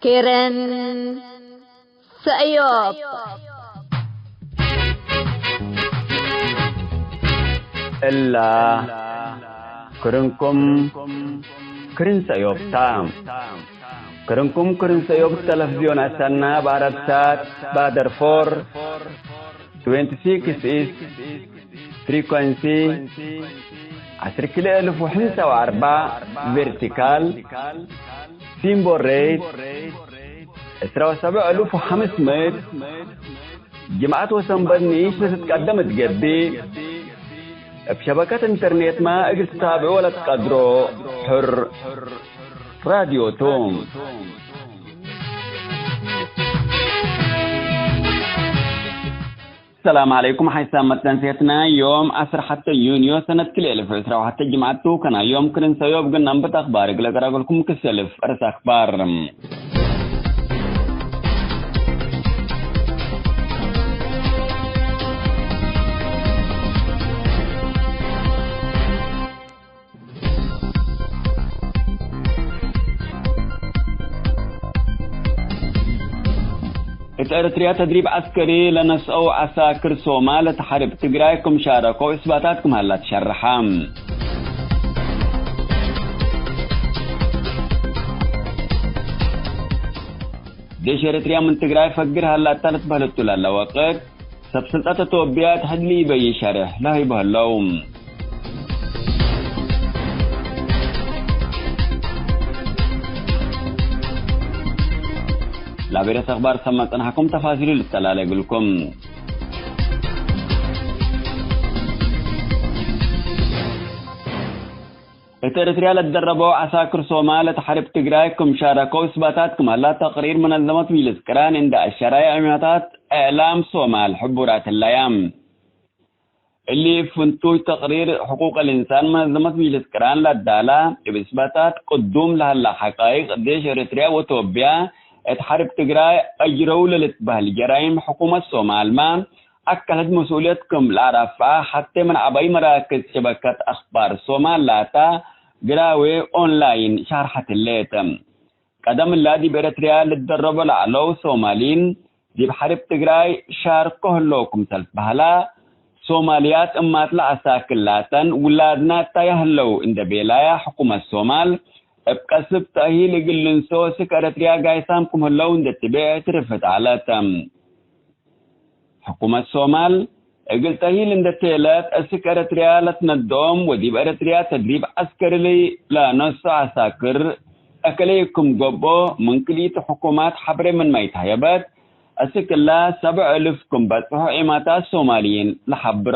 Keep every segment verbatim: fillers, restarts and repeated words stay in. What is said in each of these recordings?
ክርን ሰእዮብ። እላ ክርንኩም ክርን ሰእዮብ ታ። ክርንኩም ክርን ሰእዮብ ተለፍዝዮን አሰና፣ በአረብ ሳት፣ ባደር ፎር፣ ትዌንቲ ሲክስ ኢስት ፍሪኮንሲ፣ ዐስር ክልኤ እልፍ ወሕምሳ ወአርበዕ ቬርቲካል፣ ሲምቦል ሬት፣ ዕስራ ወሰብዕ እልፍ ወሐምስ ምእት፣ ጅምዐት ወሰንበት ንኢሽ ለትትቀደም እት ገብእ፣ እብ ሸበከት ኢንተርኔትመ እግል ትታብዖ ለትቀድሮ ሕር ራድዮ ቱ። ሰላም ዐለይኩም። ሐይሳም መተንሴትና ዮም ዐስር ሐተ ዩንዮ ሰነት ክልኤ እልፍ ዕስራ ወሐተ ጅምዐት ቱ። ከናዮም ክርን ሰእዮብ እግል ነንብት አክባር እግል አቀርበልኩም ክሰልፍ ርስ አክባር። እት ኤረትርያ ተድሪብ ዐስከሪ ለነስአው ዐሳክር ሶማል እት ሐርብ ትግራይ ክም ሻረከው እስባታት ክም ሀላ ትሸርሐ። ዴሽ ኤረትርያ ምን ትግራይ ፈግር ሀላታ ለትበህለቱ ላለ ወቅት፣ ሰብ ስልጠት ቶብያ እት ሕድ ለኢበይ ሸርሕ ለህይቡ ህለው። ለአቤሬት አክባር ሰመ ጽንሐኩም ተፋሲሉ ልተላለ እግልኩም። እት ኤረትርያ ለትደረበው ዐሳክር ሶማል እት ሐርብ ትግራይ ክም ሻረከው እስባታት ክም ሀላ ተቅሪር መነዘመት ምጅልስ ቅራን እንደ አሸራየ ዕማታት እዕላም ሶማል ሕቡራት ህለያ። እሊ ፍንቱይ ተቅሪር ሕቁቅ ልእንሳን መነዘመት ምጅልስ ቅራን ለዳላ እብ እስባታት ቅዱም ለሀላ ሐቃይቅ ዴሽ ኤረትርያ ወቶብያ እት ሐርብ ትግራይ አጅረው ለልትበህል ጀራይም ሕኩመት ሶማልመ አከለት መስኡልየት ክም ለአራፍዐ ሐቴ ምን ዐባይ መራክዝ ሸበከት አክባር ሶማል ላታ ግራዌ ኦንላይን ሻርሐት ህሌት። ቀደም እላ ዲብ ኤረትርያ ልትደረቦ ለዐለው ሶማሊን ዲብ ሐርብ ትግራይ ሻርኮ ህለው ክምሰል በህላ፣ ሶማልያት እማት ለአሳክል ላተን ውላድና እታያ ህለው እንደ ቤላያ ሕኩመት ሶማል እብ ቀስብ ተእሂል እግል ልንስኦ እስክ ኤረትርያ ጋይሳም ክም ህለው እንደ ትቤዕ ትርፍት ዐለት። ሕኩመት ሶማል እግል ተእሂል እንደ ቴለት፣ እስክ ኤረትርያ ለትነድኦም ወዲብ ኤረትርያ ተድሪብ ዐስከሪ ለነስኦ ዐሳክር እክለ ክም ገብኦ፣ ምን ክልኢቱ ሕኩማት ሐብሬ ምንመ ኢተህየበት፣ እስክ እለ ሰብዕ እልፍ ክም በጽሖ ዒማታት ሶማልይን ለሐብሮ።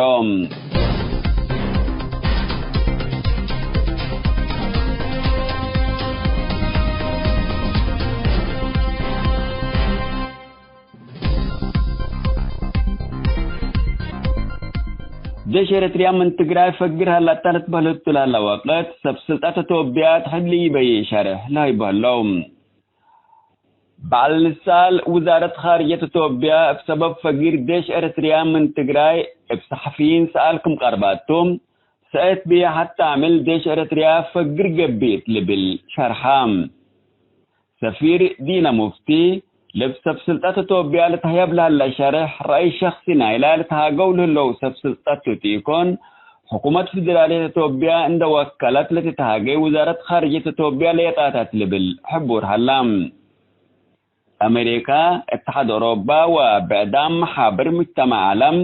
ዴሽ ኤረትርያ ምን ትግራይ ፈግር ሀላታ ለትበህለቱ ላለ ወቅት፣ ሰብ ስልጠት ቶብያ እት ሕድ ለኢበይ ሸርሕ ለህይቡ ህለው። በዐል ንሳል ውዛረት ካርጀት ቶብያ እብ ሰበብ ፈግር ዴሽ ኤረትርያ ምን ትግራይ እብ ሰሐፊይን ሰኣል ክም ቀርባቱ፣ ሰእት ብየ ሐታ አምዕል ዴሽ ኤረትርያ ፈግር ገብእ እት ልብል ሸርሐ። ሰፊር ዲነ ሙፍቲ፣ ለብ ሰብ ስልጠት ቶብያ ልትሀየብ ለሀለ ሸርሕ ረአይ ሸክሲ ናይላ ልትሃገው ለህለው ሰብ ስልጠት ቱ ኢኮን፣ ሕኩመት ፍደራልየት ቶብያ እንደ ወከለት ለትትሃጌ ውዛረት ካርጅየት ቶብያ ለየጣታት ልብል ሕቡር ሀላ። አሜሪካ፣ እትሓድ ኦሮባ ወብዕዳም መሓብር ሙጅተማዕ ዐለም፣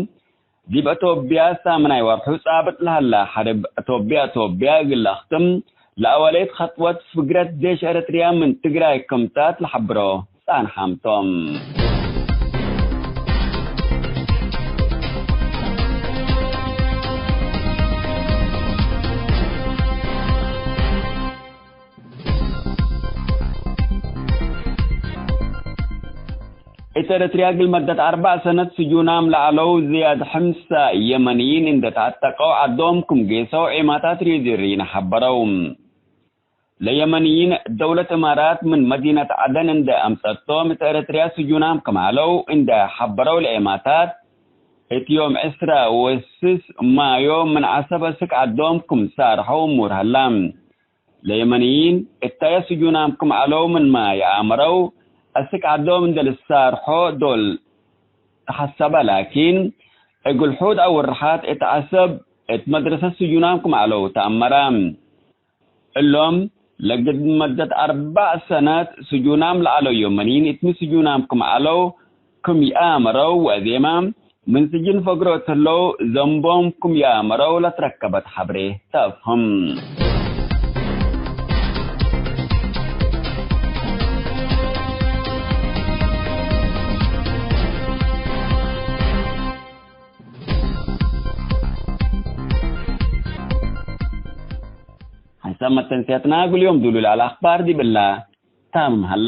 ዲብ አቶብያ ሳምናይ ወርሑ ጻብጥ ለሀላ ሐርብ አቶብያ አቶብያ እግል ለአክትም ለአወለይት ኸጥወት ፍግረት ዴሽ ኤረትርያ ምን ትግራይ ክምታት ለሐብሮ ጸንሐም ቶም። እት ኤረትርያ እግል መደት አርበዕ ሰነት ስጁናም ለዐለው ዝያድ ሕምሳ የመንይን እንዴ ተዐተቀው ዐዶም ክም ጌሰው ዔማታት ሬድዮ ሪነ ሐበረው። ለየመንይን ደውለት እማራት ምን መዲነት ዐደን እንዴ አምጸቶም እት ኤረትርያ ስጁናም ክም ዐለው እንዴ ሐበረው ለዔማታት፣ እት ዮም ዕስራ ወስስ ማዮ ምን ዐሰብ እስክ ዐዶም ክም ሳርሐው እሙር ሀላ። ለየመንይን እታየ ስጁናም ክም ዐለው ምንመ ይአመረው፣ አስክ ዐዶም እንዴ ልሳርሖ ዶል ተሐሰበ፣ ላኪን፣ እግል ሑድ አውርሓት እት ዐሰብ እት መድረሰት ስጁናም ክም ዐለው ተአመረ። እሎም፣ ለግድ መደት አርበዕ ሰነት ስጁናም ለዐለው የመኒን እት ሚ ስጁናም ክም ዐለው ክም ይአመረው ወአዜመ፣ ምን ስጅን ፈግሮ እት ህለው ዘንቦም ክም ይአመረው ለትረከበት ሐብሬ ተአፍህም። ሐንሳብ መተንስያትና እግል ዮም ዱሉ ለዐለ አክባር ዲብላ ታምም ሀላ።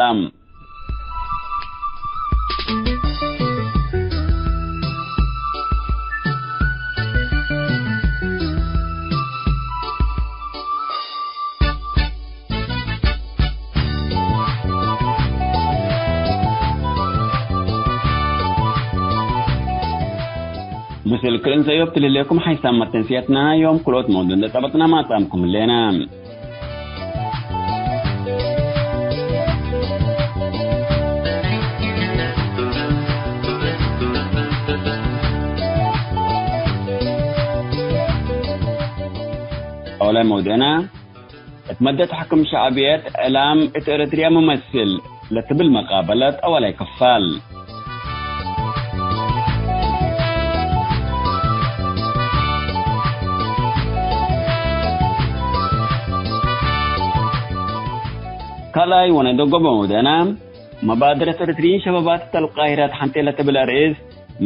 ምስል ክል እንሰዮብ ትልሌኩም ሐይሳም መተንስያትና ዮም ክልኦት መውዱዕ እንዴ ጸበጥና ማጻምኩም ህሌና። ኦላይ መውዱዕና፣ እት መደት ሕክም ሸዕብየት እዕላም እት ኤረትርያ መመስል ለትብል መቃበለት አወላይ ክፋል። ካልኣይ ወነደጎበ መውደና፣ መባደረት ኤረትርይን ሸባባት እት አልቃሂረት ሐንቴ ለትብል አርእስ፣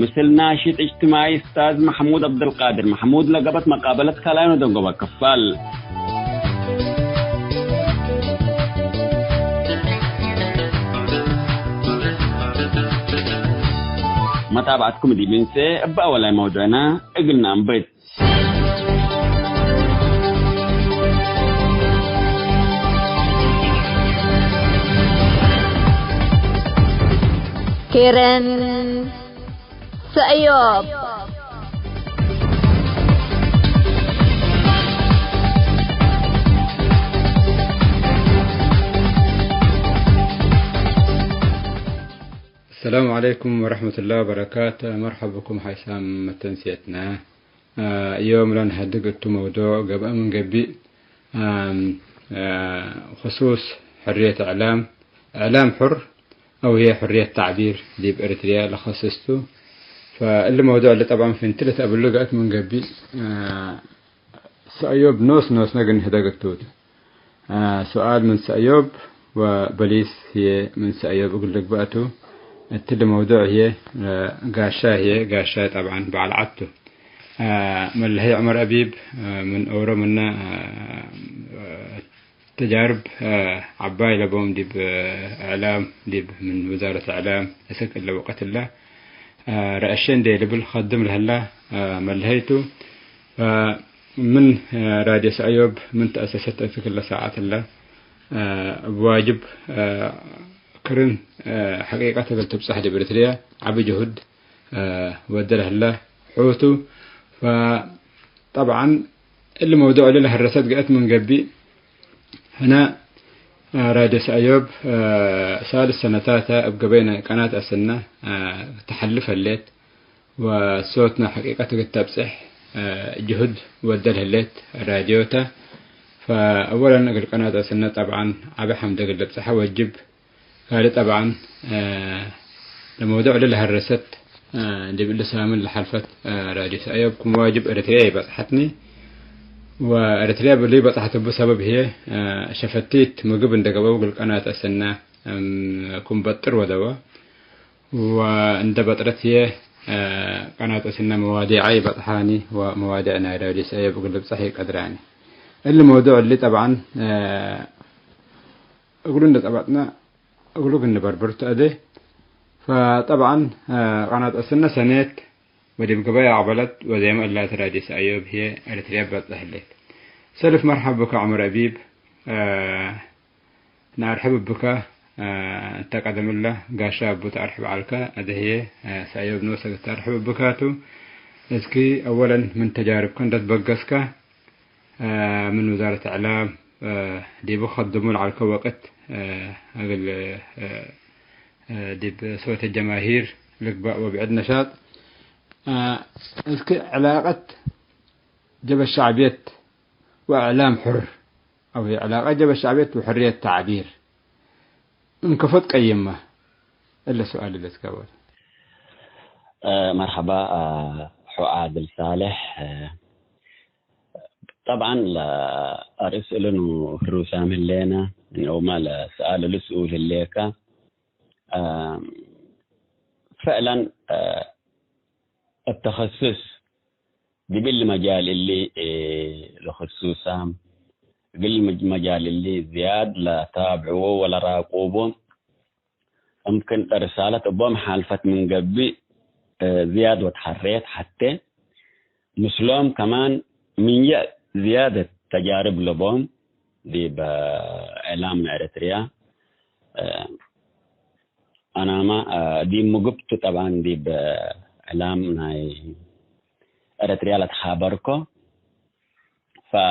ምስል ናሽጥ እጅትማዒ እስታዝ መሕሙድ ዐብደልቃድር መሕሙድ ለገብአት መቃበለት ካልኣይ ወነደጎበ ክፋል። መታብዐትኩም ዲብ እንሴ እበ አወላይ መውዱዕና እግል ነአንብት። ኬረን ሰእዮብ። السلام عليكم ورحمة الله وبركاته. مرحبا بكم حيثم متنسيتنا. አ፣ ዮም ለንሀድግ እቱ መውዱዕ ገብአ ምን ገብእ፣ አም፣ አ፣ ክሱስ ሕርየት እዕላም፣ እዕላም ሑር አው ህዬ ሕርየት ተዕቢር ዲብ ኤረትርያ ለከስስ ቱ። ፈእሊ መውዱዕ እሊ ጠብዐን ፍንቲለት አብሉ ገአት ምን ገብእ፣ አ፣ ሰእዮብ ኖስ ኖስነ እግል ንህደግ እቱ ቱ። አ፣ ሱኣል ምን ሰእዮብ ወበሊስ ህዬ ምን ሰእዮብ እግል ልግበእ ቱ። እትሊ መውዱዕ ህዬ፣ አ፣ ጋሻ ህዬ፣ ጋሻ ጠብዐን በዐል ዐድ ቱ። አ፣ መለሀይ ዑመር አቢብ፣ አ፣ ምን ኦሮ ምነ፣ አ፣ ተጃርብ፣ አ፣ ዐባይ ለቦም ዲብ፣ አ፣ እዕላም፣ ዲብ ምን ውዛረት እዕላም እስክ እለ ወቀት እለ፣ አ፣ ረአሼ እንዴ ልብል ከድም ለህላ፣ አ፣ መለሀይ ቱ። አ፣ ምን፣ አ፣ ራድዮ ሰእዮብ ምን ተአሰሰት እስክ እለ ሳዐት እለ፣ አ፣ እብ ዋጅብ፣ አ፣ ክርን፣ አ፣ ሐቂቀት እግል ትብጸሕ ዲብ ኤረትርያ ዐቢ ጅሁድ፣ አ፣ ወደ ለህለ ሑቱ። ፈጠብዐን እሊ መውዱዕ እሊ ለሀረሰት ገአት ምን ገብእ፣ ሕነ፣ አ፣ ራድዮ ሰእዮብ፣ አ፣ ሳልስ ሰነታተ እብ ገበይነ ቀናት አሰና፣ አ፣ ተሐልፍ ህሌት። ወሶትነ ሐቂቀት እግል ተብጽሕ፣ አ፣ ጅሁድ ወደ ለህሌት ራድዮ ተ። ፈአወለን እግል ቀናት አሰና ጠብዐን ዐቢ ሐምድ እግል ልብጽሐ ወጅብ። ካልእ ጠብዐን፣ አ፣ ለመውዱዕ እሊ ለሀረሰት፣ አ፣ ዲብ እሊ ሳምን ለሐልፈት፣ አ፣ ራድዮ ሰእዮብ ክም ዋጅብ ኤረትርያ ኢበጽሐትኒ። ወኤረትርያ እሊ በጽሐት እቡ ሰበብ ህዬ፣ አ፣ ሸፈቲት ምግብ እንደ ገብአው እግል ቀናት አሰና፣ እም፣ ክም በጥር ወደወ። ወእንደ በጥረት ህዬ፣ አ፣ ቀናት አሰና መዋዲዐ ኢበጽሓኒ ወመዋዲዕ ናይ ራድዮ ሰእዮብ እግል ልብጸሕ ኢቀድራኒ። እሊ መውዱዕ እሊ ጠብዐን፣ አ፣ እግሉ እንደ ጸበጥነ እግሉ እግል ንበርብር ተአዜ። ፈጠብዐን፣ አ፣ ቀናት አሰነ ሰኔት ወዲብ ገበይ አቅበለት ወዜመ እላት ራድዮ ሰእዮብ ህዬ ኤረትርያ በጽሕ ህሌት። ሰልፍ መርሐብ ብከ ዑመር አቢብ፣ አ፣ ነአርሕብ ብከ፣ አ፣ እተ ቀደም እለ ጋሻ እቡ ተአርሕብ ዐልከ፣ አዜ ህዬ፣ አ፣ ሰእዮብ ኖሰ እግል ተአርሕብ ብከ ቱ። እስኪ አወለን ምን ተጃርብከ እንዴ ትበገስከ፣ አ፣ ምን ውዛረት እዕላም፣ አ፣ ዲቡ ከድሙ ለዐልከ ወቅት፣ አ፣ እግል፣ አ፣ ዲብ ሶተ ጀማሂር ልግባእ ወብዕድ ነሻጥ። እስክ ዕላቀት ጀበ ሸዕብየት ወእዕላም ሑር፣ አው ዕላቀት ጀበ ሸዕብየት ወሕርየት ተዕቢር እንክፎ ትቀይመ? እለ ሱኣል ለትከወል። መርሐባ፣ ሑ ዓድል ሳልሕ። ጠብዓን ለአርእስ እልን ህሩሳም ህሌነ፣ እነውማ ለሰኣል እሉ ስኡል ህሌከ። ፈዕለን፣ እብ ተኸሱስ ዲብ እሊ መጃል እሊ ለክሱሳም፣ እግል መጃል እሊ ዝያድ ለታብዕዎ ወለራቁቦ፣ እምክን ርሳለት እቦም ሓልፈት ምን ገብእ፣ እ፣ ዝያድ ወትሐሬት ሐቴ። ምስሎም ከማን ምንዬ ዝያደት ተጃርብ ለቦም ዲብ፣ እ፣ እዕላም ኤረትርያ፣ እ፣ አናማ፣ እ፣ ዲብ ምግብቱ ጠብዓን ዲብ፣ እ፣ እዕላም ናይ ኤረትርያ ለትሓበርኮ። ፈ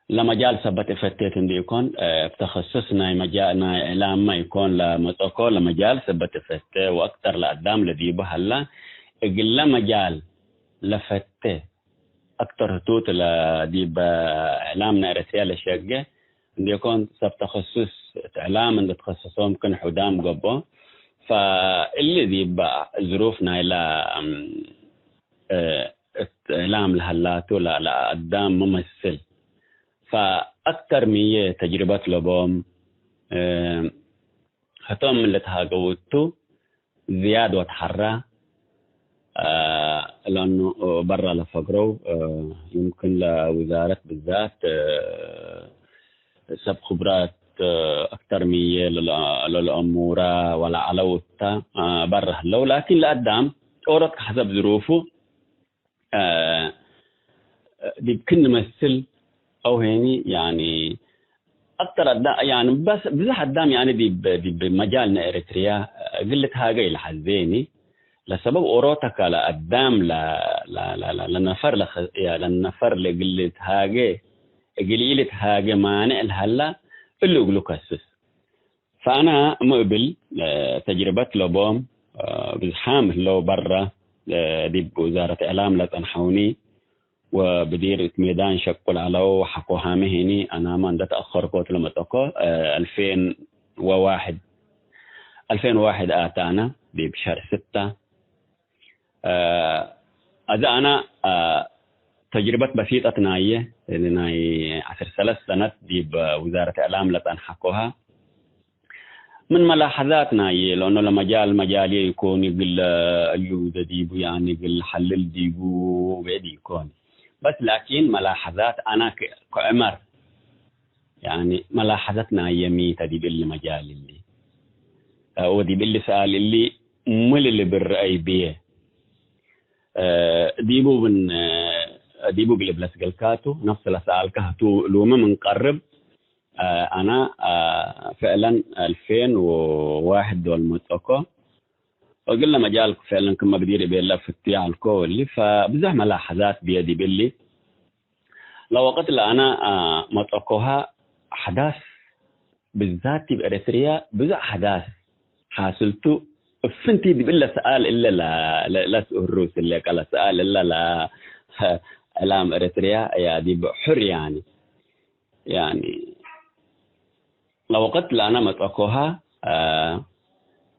ለመጃል ሰበት እፈቴት እንዲ ኢኮን፣ እ፣ እብ ተኸሱስ ናይ መጃ-፣ ናይ እዕላምመ ኢኮን ለመጸኮ፣ ለመጃል ሰበት እፈቴ ወአክተር ለአዳም ለዲቡ ሀላ፣ እግለ መጃል ለፈቴ አክተር ህቱት ለዲብ እዕላም ናይ ኤረትርያ ለሸጌ እንዲ ኢኮን፣ ሰብ ተኸሱስ እት እዕላም እንዴ ተኸሰሶም ክን ሑዳም ገብኦ። ፈእሊ ዲብ ዝሩፍ ናይላ፣ እም፣ እ፣ እት እዕላም ለሀላቱ ለ-፣ ለአዳም መመስል። ፈአክተር ምዬ ተጅርበት ለቦም፣ እ፣ ህቶም ምን ልትሃገው እቱ ዝያድ ወተሐራ፣ እ፣ ለአኑ በረ ለፈግረው፣ እ፣ ይምክን ለውዛረት ብዛት፣ እ፣ ሰብ ክብረት፣ እ፣ አክተር ምዬ ለለ-፣ ለለአሙረ ወለዐለው እተ፣ እ፣ በረ ህለው። ላኪን ለአዳም ጦሮት ከሐሰብ ዝሩፉ፣ እ፣ ዲብ ክን መስል አው ሄኒ፣ ያኒ፣ አክተር አዳ-፣ ያኒ፣ በስ ብዝሕ አዳም፣ ያኒ፣ ዲብ፣ ዲብ መጃል ናይ ኤረትርያ እግል ልትሃገ ኢለሐዜኒ። ለሰበብ ኦሮተከ ለአዳም ለ-፣ ለ-፣ ለ-፣ ለ-፣ ለነፈር ለኸ-፣ ያ፣ ለነፈር ለእግል ልትሃገ፣ እግል ኢልትሃገ ማንዕ ለሀላ እሉ እግሉ ከስስ። ፈአነ ሚ እብል፣ እ፣ ተጅርበት ለቦም፣ እ፣ ብዝሓም ህለው በረ፣ እ፣ ዲብ ውዛረት እዕላም ለጸንሐውኒ ወብዲር እት ሜዳን ሸቁል ዐለው ሐኮሃመ ሄኒ። አናመ እንደ ተአኸርኮ እት ለመጸኮ፣ እ፣ አልፌን ወዋሕድ፣ አልፌን ወዋሕድ አተ አነ ዲብ ሸር ስተ። እ፣ አዜ አነ፣ እ፣ ተጅርበት በሲጠት ናየ፣ እሊ ናይ ዐስር ሰለስ ሰነት ዲብ ውዛረት እዕላም ለጸንሐኮሃ፣ ምን መላሐዛት ናየ፣ ለአኑ ለመጃል መጃልየ ኢኮን፣ እግል አዩደ ዲቡ፣ ያኒ እግል ሐልል ዲቡ ብዕድ ኢኮን። በስ ላኪን መላሐዛት አነ ከ-፣ ከዑመር፣ ያኒ መላሐዘት ናየ ሚ ተ ዲብ እሊ መጃል እሊ፣ እ፣ ወዲብ እሊ ሰኣል እሊ ሚ ልብል ረአይ ብዬ፣ እ፣ ዲቡ ምን፣ እ፣ ዲቡ እግል እብለስ ገልካቱ፣ ነፍስ ለሰኣልከ ህቱ እሉመ ምን ቀርብ፣ እ፣ አነ፣ እ፣ ፍዕለን አልፌን ወዋሕድ ዶል መጸኮ፣ ወእግለ መጃል ፍዕለን ክመ ብዲር እቤለ ፍትየ ዐልኮ እሊ፣ ፈብዘሕ መላሐዛት ብዬ ዲብ እሊ፣ ለወቅት ለአነ፣ አ፣ መጸኮሃ አሕዳስ ብዛት ዲብ ኤረትርያ ብዙሕ አሕዳስ ሓስልቱ እፍንቲ ዲብ እለ ሰኣል እለ ለ-፣ ለ-፣ ለስእሩ ስሌቀ ለሰኣል እለ ለ-፣ እዕላም ኤረትርያ ያ ዲብ ሑር ያኒ፣ ያኒ ለወቅት ለአነ መጸኮሃ፣ አ፣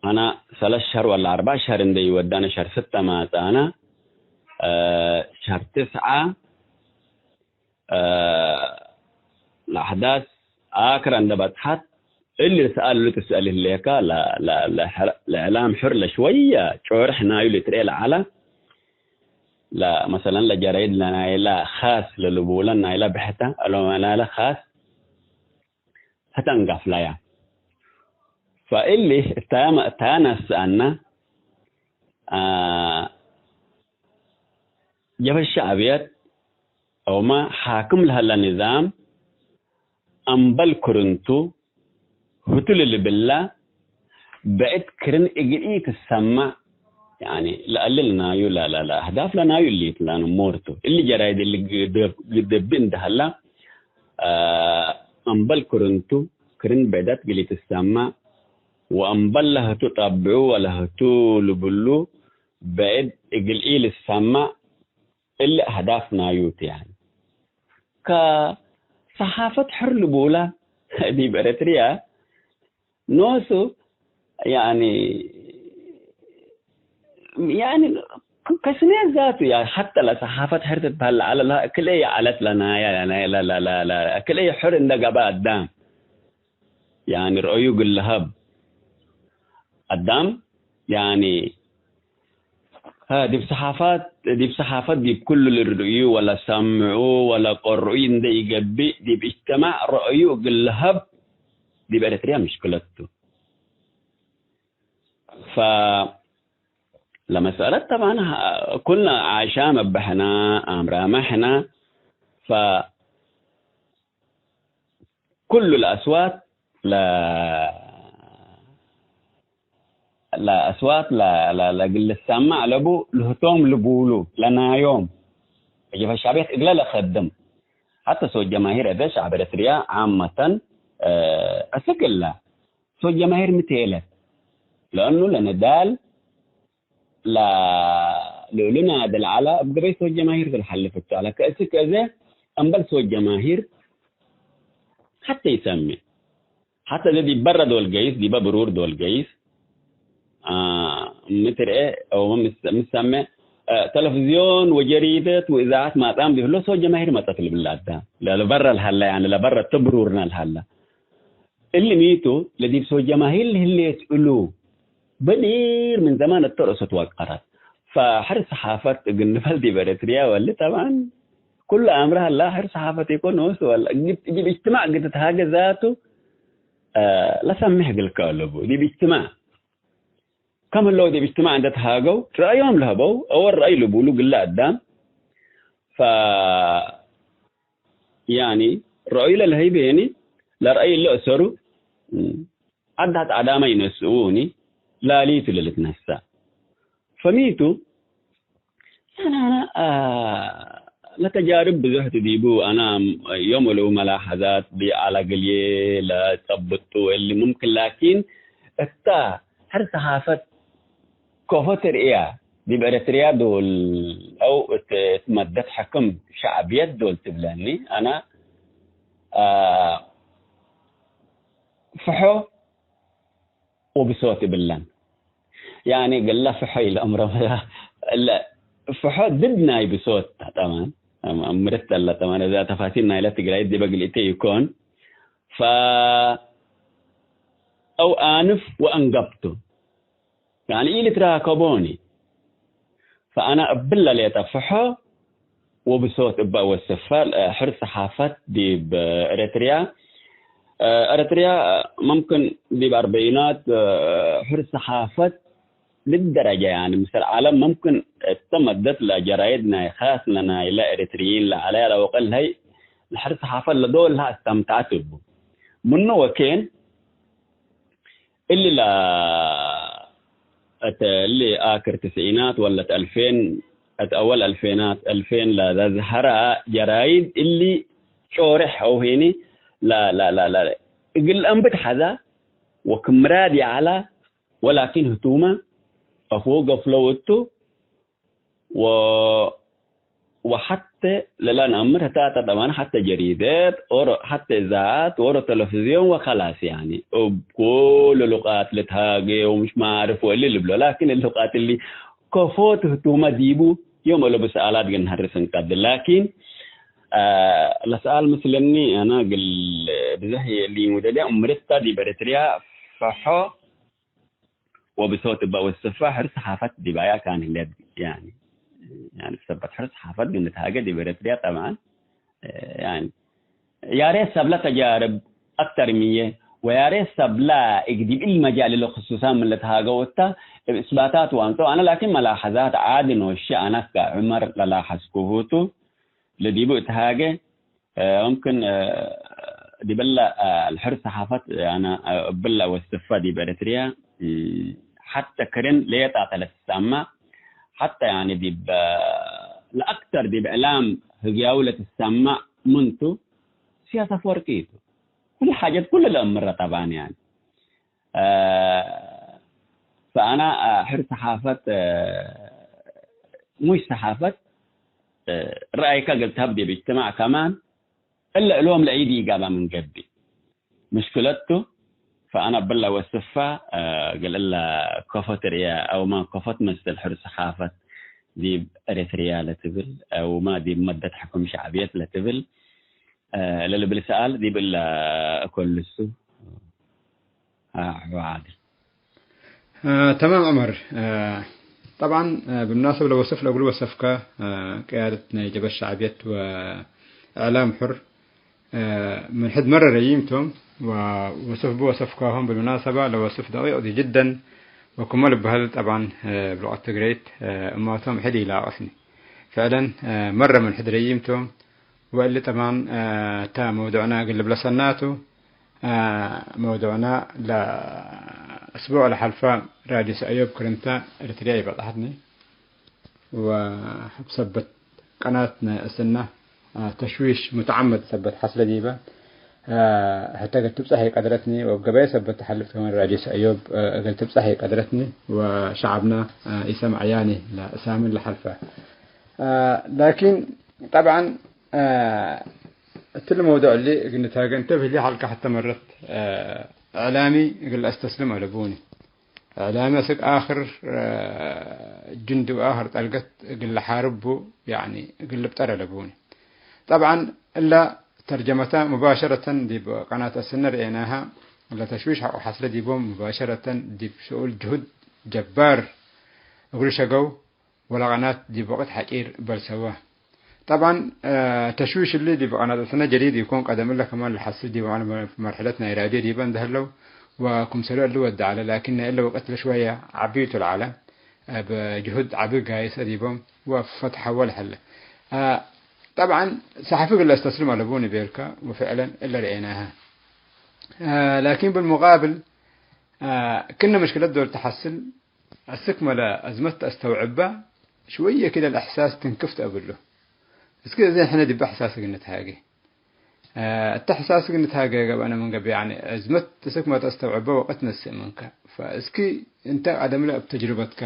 አነ ሰለስ ሸህር ወላ አርበዕ ሸህር እንዴ ይወዳነ ሸህር ስተ ማጽአነ፣ አ፣ ሸህር ትስዐ፣ አ፣ ለአሕዳስ አክረ እንደ በጽሐት፣ እሊ ሰኣል እሉ ትስአል ህሌከ፣ ለ-፣ ለ-፣ ለሕረ-፣ ለእዕላም ሑር ለሽወየ ጮርሕ ናዩ ልትርኤ ለዐለ፣ ለ-፣ መሰለን ለጀራይድ ለናይለ ኻስ ለልቡለን ናይለ ብሕተ፣ እሎም ናይለ ኻስ ህተ እንጋፍለያ። ፈእሊ እታያ መ-፣ እታያ ነስአነ፣ አ፣ ጀበ ሸዕብየት አውመ ሓክም ለሀለ ንዛም አምበል ክርንቱ ህቱ ለልብለ ብዕድ ክርን እግል ኢትሰመዕ፣ ያኒ ለአልል ናዩ ለ-፣ ለ-፣ ለአህዳፍ ለናዩ እሊት ለአንሞርቱ እሊ ጀራይድ እሊ ግደብ-፣ ግደብ እንደ ሀላ፣ አ፣ አምበል ክርንቱ ክርን ብዕደት እግል ኢትሰመዕ፣ ወእምበል ለህቱ ጠብዑ ወለህቱ ልብሉ ብዕድ እግል ኢልሰመዕ እሊ አህዳፍ ናዩ ቲ። ያኒ ከሰሓፈት ሕር ልቡላ ዲብ ኤረትርያ ኖሱ፣ ያኒ፣ ያኒ፣ ከ-፣ ከስሜት ዛቱ፣ ያ፣ ሐተ ለሰሓፈት ሕር ትትበህል ለዐለ፣ ለ-፣ ክልኤ የዐለት ለናያ፣ ለናያ፣ ለ-፣ ለ-፣ ለ-፣ ለ-፣ ክልኤ ሕር እንደ ገብአ አዳም፣ ያኒ፣ ረአዩ እግል ለሀብ አዳም፣ ያኒ፣ ሀ፣ ዲብ ሰሓፋት፣ ዲብ ሰሓፈት ዲብ ኩሉ ልርእዩ ወለሰምዑ ወለቀርኡ እንደ ኢገብእ፣ ዲብ እጅትማዕ ረአዩ እግል ለሀብ ዲብ ኤረትርያ ምሽክለት ቱ። ፈ-፣ ለመስአለት ጠብዓን፣ ሀ-፣ ኩልና ዓሻም እበ ሕና፣ አምራመ ሕና፣ ፈ-፣ ኩሉ ለአስዋት ለ-፣ ለአስዋት ለ-፣ ለ-፣ ለእግል ልሰማዕ ለቡ ልህቶም ልቡሉ ለናዮም። እጅበ ሻብየት እግለ ለከድም። ሐተ ሶት ጀማሂር እዘ ሸዕብ ኤረትርያ ዓመተን፣ እ፣ እስክ እለ ሶት ጀማሂር ምትሄለት። ለእኑ ለነዳል ለ-፣ ልእሉ ናድል ዐለ፣ እብ ገበይ ሶት ጀማሂር ትልሐልፍ እቱ ዐለ። ከእስክ እዘ እምበል ሶት ጀማሂር ሐተ ኢሰሜ። ሐተ እዘ ዲብ በረ ዶል ገይስ፣ ዲበ ብሩር ዶል ገይስ፣ አ፣ ምትርኤ አው ምስ-፣ ምሰሜ፣ አ፣ ተለፍዝዮን ወጀሪደት ወእዛዐት ማጽአም ዲብ ህሎ ሶት ጀማሂር መጸት ልብል አዳም። ለበረ ለሀለ፣ ያኒ ለበረ እተ ብሩርነ ለሀለ። እሊ ሚቱ ለዲብ ሶት ጀማሂር ለህሌት እሉ በዲር ምን ዘማን እተ ርእሶ ትወቀረት። ፈሕር ሰሓፈት እግል ንፈል ዲብ ኤረትርያ ወሊ ጠብዓን ኩሉ አምር ሀላ ሕር ሰሓፈት ኢኮን ኖሱ ወላ እግል፣ እግል እጅትማዕ እግል ትትሃገ ዛቱ፣ አ፣ ለሰምሕ እግልከ አለቡ። ዲብ እጅትማዕ ከም ህለው ዲብ እጅትማዕ እንደ ተሃገው ረአዮም ለሀበው አወ ረአይ ልቡሉ ግለ አዳም። ፈ ያኒ ረአዩ ለለሀይብ ያኒ ለረአይ እለ እሰሩ፣ ዐዳት ዐዳመ ይነስኡኒ ላሊቱ ለልትነሳ። ፈሚቱ ያኒ አነ፣ አ፣ ለተጃርብ ብዙሕ ቱ ዲቡ አነ ዮም ወለው መላሐዛት ዲብ ዐለ እግልዬ ለጸብጡ እሊ ሙምክን ላኪን እታ ሕር ሰሓፈት ከፎ ትርእያ ዲብ ኤረትርያ ዶል አው እት፣ እት መደት ሕክም ሸዕብየት ዶል ትብለኒ። አነ፣ አ፣ ፍሖ ወብሶት እብለን። ያኒ ግለ ፍሖ ኢለአምሮ፣ እለ ፍሖ ድድ ናይ ብሶት ተ፣ ጠማን፣ አም-፣ አምርት አለ ጠማን፣ እዛ ተፋሲል ናይለ ትግራይ ዲበ ግልኢተ ይኮን። ፈ-፣ አው አንፍ ወአንገብቱ። ያኒ ኢልትራከቦኒ። ፈአነ እብለ ሌጠ ፍሖ ወብሶት እበ ወስፈ፣ እ፣ ሕር ሰሓፈት ዲብ ኤረትርያ፣ እ፣ ኤረትርያ መምክን ዲብ አርበዒናት፣ እ፣ ሕር ሰሓፈት ልደረጀ፣ ያኒ፣ ምስል ዓለም መምክን እተ መደት ለጀራይድ ናይ ኻስነ ናይለ ኤረትርይን ለዐለያ ለወቀል ሀይ ለሕር ሰሓፈት ለዶል ለሀ አስተምትዐት እቡ። ምኑ ወኬን እሊ ለ-፣ እት እሊ አክር ትስዒናት ወለት አልፌን፣ እት አወል አልፌናት፣ አልፌን ለዘዝሀራ ጀራይድ እሊ ጮሬሕ አው ሄኒ ለ-፣ ለ-፣ ለ-፣ ለ-፣ እግል አንብት ሐዛ ወክምራድ ይዐላ፣ ወላኪን ህቱመ አፍሁ ገፍለው እቱ ወ-፣ ወሐቴ ለለነአምር ህታተ ጠባን ሐቴ ጀሪደት ኦሮ ሐቴ እዛዓት ኦሮ ተለፍዝዮን ወከላስ፣ ያኒ እብ ኩሉ ሉቃት ልትሃጌ ወምሽ ማርፍ ወእሊ ልብሎ። ላኪን እሊ ሉቃት እሊ ከፎ ትህቱመ ዲቡ ዮም እለ ብሰኣላት ግን ሀርስ እንቀድር። ላኪን፣ አ፣ ለሰኣል ምስለኒ አነ እግል ብዘህ እሊ ሙደልያ እምርታ ዲብ ኤረትርያ ፈሖ ወብሶት እበ ወስፋ ሕር ሰሓፈት ዲባያ ካን ህሌት፣ ያኒ፣ ያኒ፣ ሰበት ሕር ሰሓፈት ግን ልትሃገ ዲብ ኤረትርያ ጠብዓን፣ ያኒ፣ ያሬት ሰብለ ተጃርብ አክተር ምዬ፣ ወያሬት ሰብለ እግዲብ እሊ መጃል እለ ክሱሳን ምን ልትሃገው እተ፣ እብ እስባታት ዋንጸው አነ ላኪን መላሐዛት ዓዲ ኖሼ አነ ከዑመር ለላሐዝኩሁ ቱ፣ ለዲቡ እትሃገ፣ እ፣ ሙምክን፣ እ፣ ዲብለ፣ እ፣ ለሕር ሰሓፈት፣ እ፣ አነ፣ እ፣ እብለ ወስፈ ዲብ ኤረትርያ፣ እ፣ ሐተ ክርን ሌጣተ ለትሰመዕ፣ ሐተ ያኒ ዲብ፣ እ፣ ለአክተር ዲብ እዕላም ህግያዊ ለትሰመዕ ምንቱ፣ ኢሳያስ አፈወርቂ ቱ። ኩሉ ሓጀት ኩሉ ለአምረ ጠባን ያኒ። አ፣ ፈአና፣ አ፣ ሕር ሰሓፈት፣ አ፣ ሙሽ ሰሓፈት፣ አ፣ ረአይከ እግል ተህብ ዲብ እጅትማዕ ከማን፣ እለ እሎም ለኢዲ ኢጋባ ምን ገብእ ምሽክለት ቱ። ፈአና እብለ ወስፋ፣ አ፣ እግል እለ ከፎ ትርእየ አውመ ከፎ ትመስል ሕር ሰሓፈት ዲብ ኤረትርያ ለትብል አውመ ዲብ መደት ሕኩም ሸዕብየት ለትብል፣ አ፣ ለልብል ሰኣል ዲብ እለ እኮ ልሱ። አ፣ ዐቢ ዓድል። አ፣ ተማም ዑመር። አ፣ ጠብዓን፣ አ፣ ብምናሰብ ለወስፍ ለእግሉ ወሰፍከ፣ አ፣ ቅያደት ናይ ጀብሀት ሸዕብየት ወእዕላም ሑር፣ አ፣ ምን ሕድ መረ ረዪም ቶም ወወስፍ ቡ ወሰፍካሆም። ብልምናሰባ ለወስፍ ደቂቅ ጅደን ወክመ ልበሀል ጠብዓን፣ አ፣ እብ ሉቀት ትግረይት፣ አ፣ እማቶም ሕድ ኢላቀስኒ። ፍዕለን፣ አ፣ መረ ምን ሕድ ረዪም ቶም። ወእሊ ጠማን፣ አ፣ ተ መውዱዕና እግል ልብለሰና ቱ። አ፣ መውዱዕና ለአስቡዕ ለሐልፈ ራዲስ አዮብ ክርንተ ኤረትርያ ኢበጽሐትኒ። ወሕብ ሰበት ቀናት ናይ እስና፣ አ፣ ተሽዊሽ ሙተዓመድ ሰበት ሐስለ ዲበ፣ አ፣ ሕተ እግል ትብጸሕ ኢቀድረትኒ። ወእብ ገበየ ሰበት ተሐልፍት ከማን ራዲስ አዮብ፣ አ፣ እግል ትብጸሕ ኢቀድረትኒ። ወሸዐብና፣ አ፣ ኢሰምዐያኒ ለእሳምን ለሐልፈ። አ፣ ላኪን ጠብዓን፣ አ፣ እትሊ መውዱዕ እሊ እግል ንትሃጌ እንተ ብህሊ ሐልከ ሐተ መረት፣ አ፣ እዕላሚ እግል ለአስተስልም አለቡኒ። እዕላሚ አስክ አክር፣ አ፣ ጅንዲ ወአክር ጠልገት እግል ለሓርብ ቡ፣ ያኒ እግል ልብጠር አለቡኒ። ጠብዓን እለ ተርጀመተ ሙባሸረተን ዲብ ቀናት አስነ ርኤናሃ። ለተሽዊሽ ሐቆ ሐስለ ዲቦም ሙባሸረተን ዲብ ሽኡል ጅሁድ ጀባር እግሉ ሸገው። ወለቀናት ዲብ ወቅት ሐጪር በልሰወ። ጠብዓን፣ አ፣ ተሽዊሽ እሊ ዲብ ቀናት አስነ ጀዲድ ኢኮን፣ ቀደም እለ ከማን ለሐስል ዲብ መርሐለት ናይ ራድዮ ዲበ እንዴ ህለው፣ ወክምሰሉ እሊ ወደ ዐለ፣ ላኪን ናይ እለ ወቅት ለሽወየ ዐቢ ቱ ለዐለ፣ አ፣ እብ ጅሁድ ዐቢ ጋይሰ ዲቦም ወፈትሐወ ለሀለ። አ፣ ጠብዓን፣ ሰሐፊ እግል ለአስተስልም አለቡኒ ቤልከ፣ ወፍዕለን እለ ረኤናሀ። አ፣ ላኪን ብልሙቃብል፣ አ፣ ክነ ምሽክለት ዶል ተሐስል፣ አስክ መለ አዝመት ተአስተውዕበ፣ ሽወየ ክደ ለእሕሳስ ትንክፍ ተአብሉ። እስክ እዜ ሕነ ዲበ እሕሳስ እግል ንትሃጌ። አ፣ እተ እሕሳስ እግል ንትሃጌ ገብአነ ምን ገብእ፣ ያኒ አዝመት እስክ መለ ተአስተውዕበ ወቅት ነስእ ምንከ። ፈእስኪ እንተ ቀደምለ እብ ተጅርበትከ፣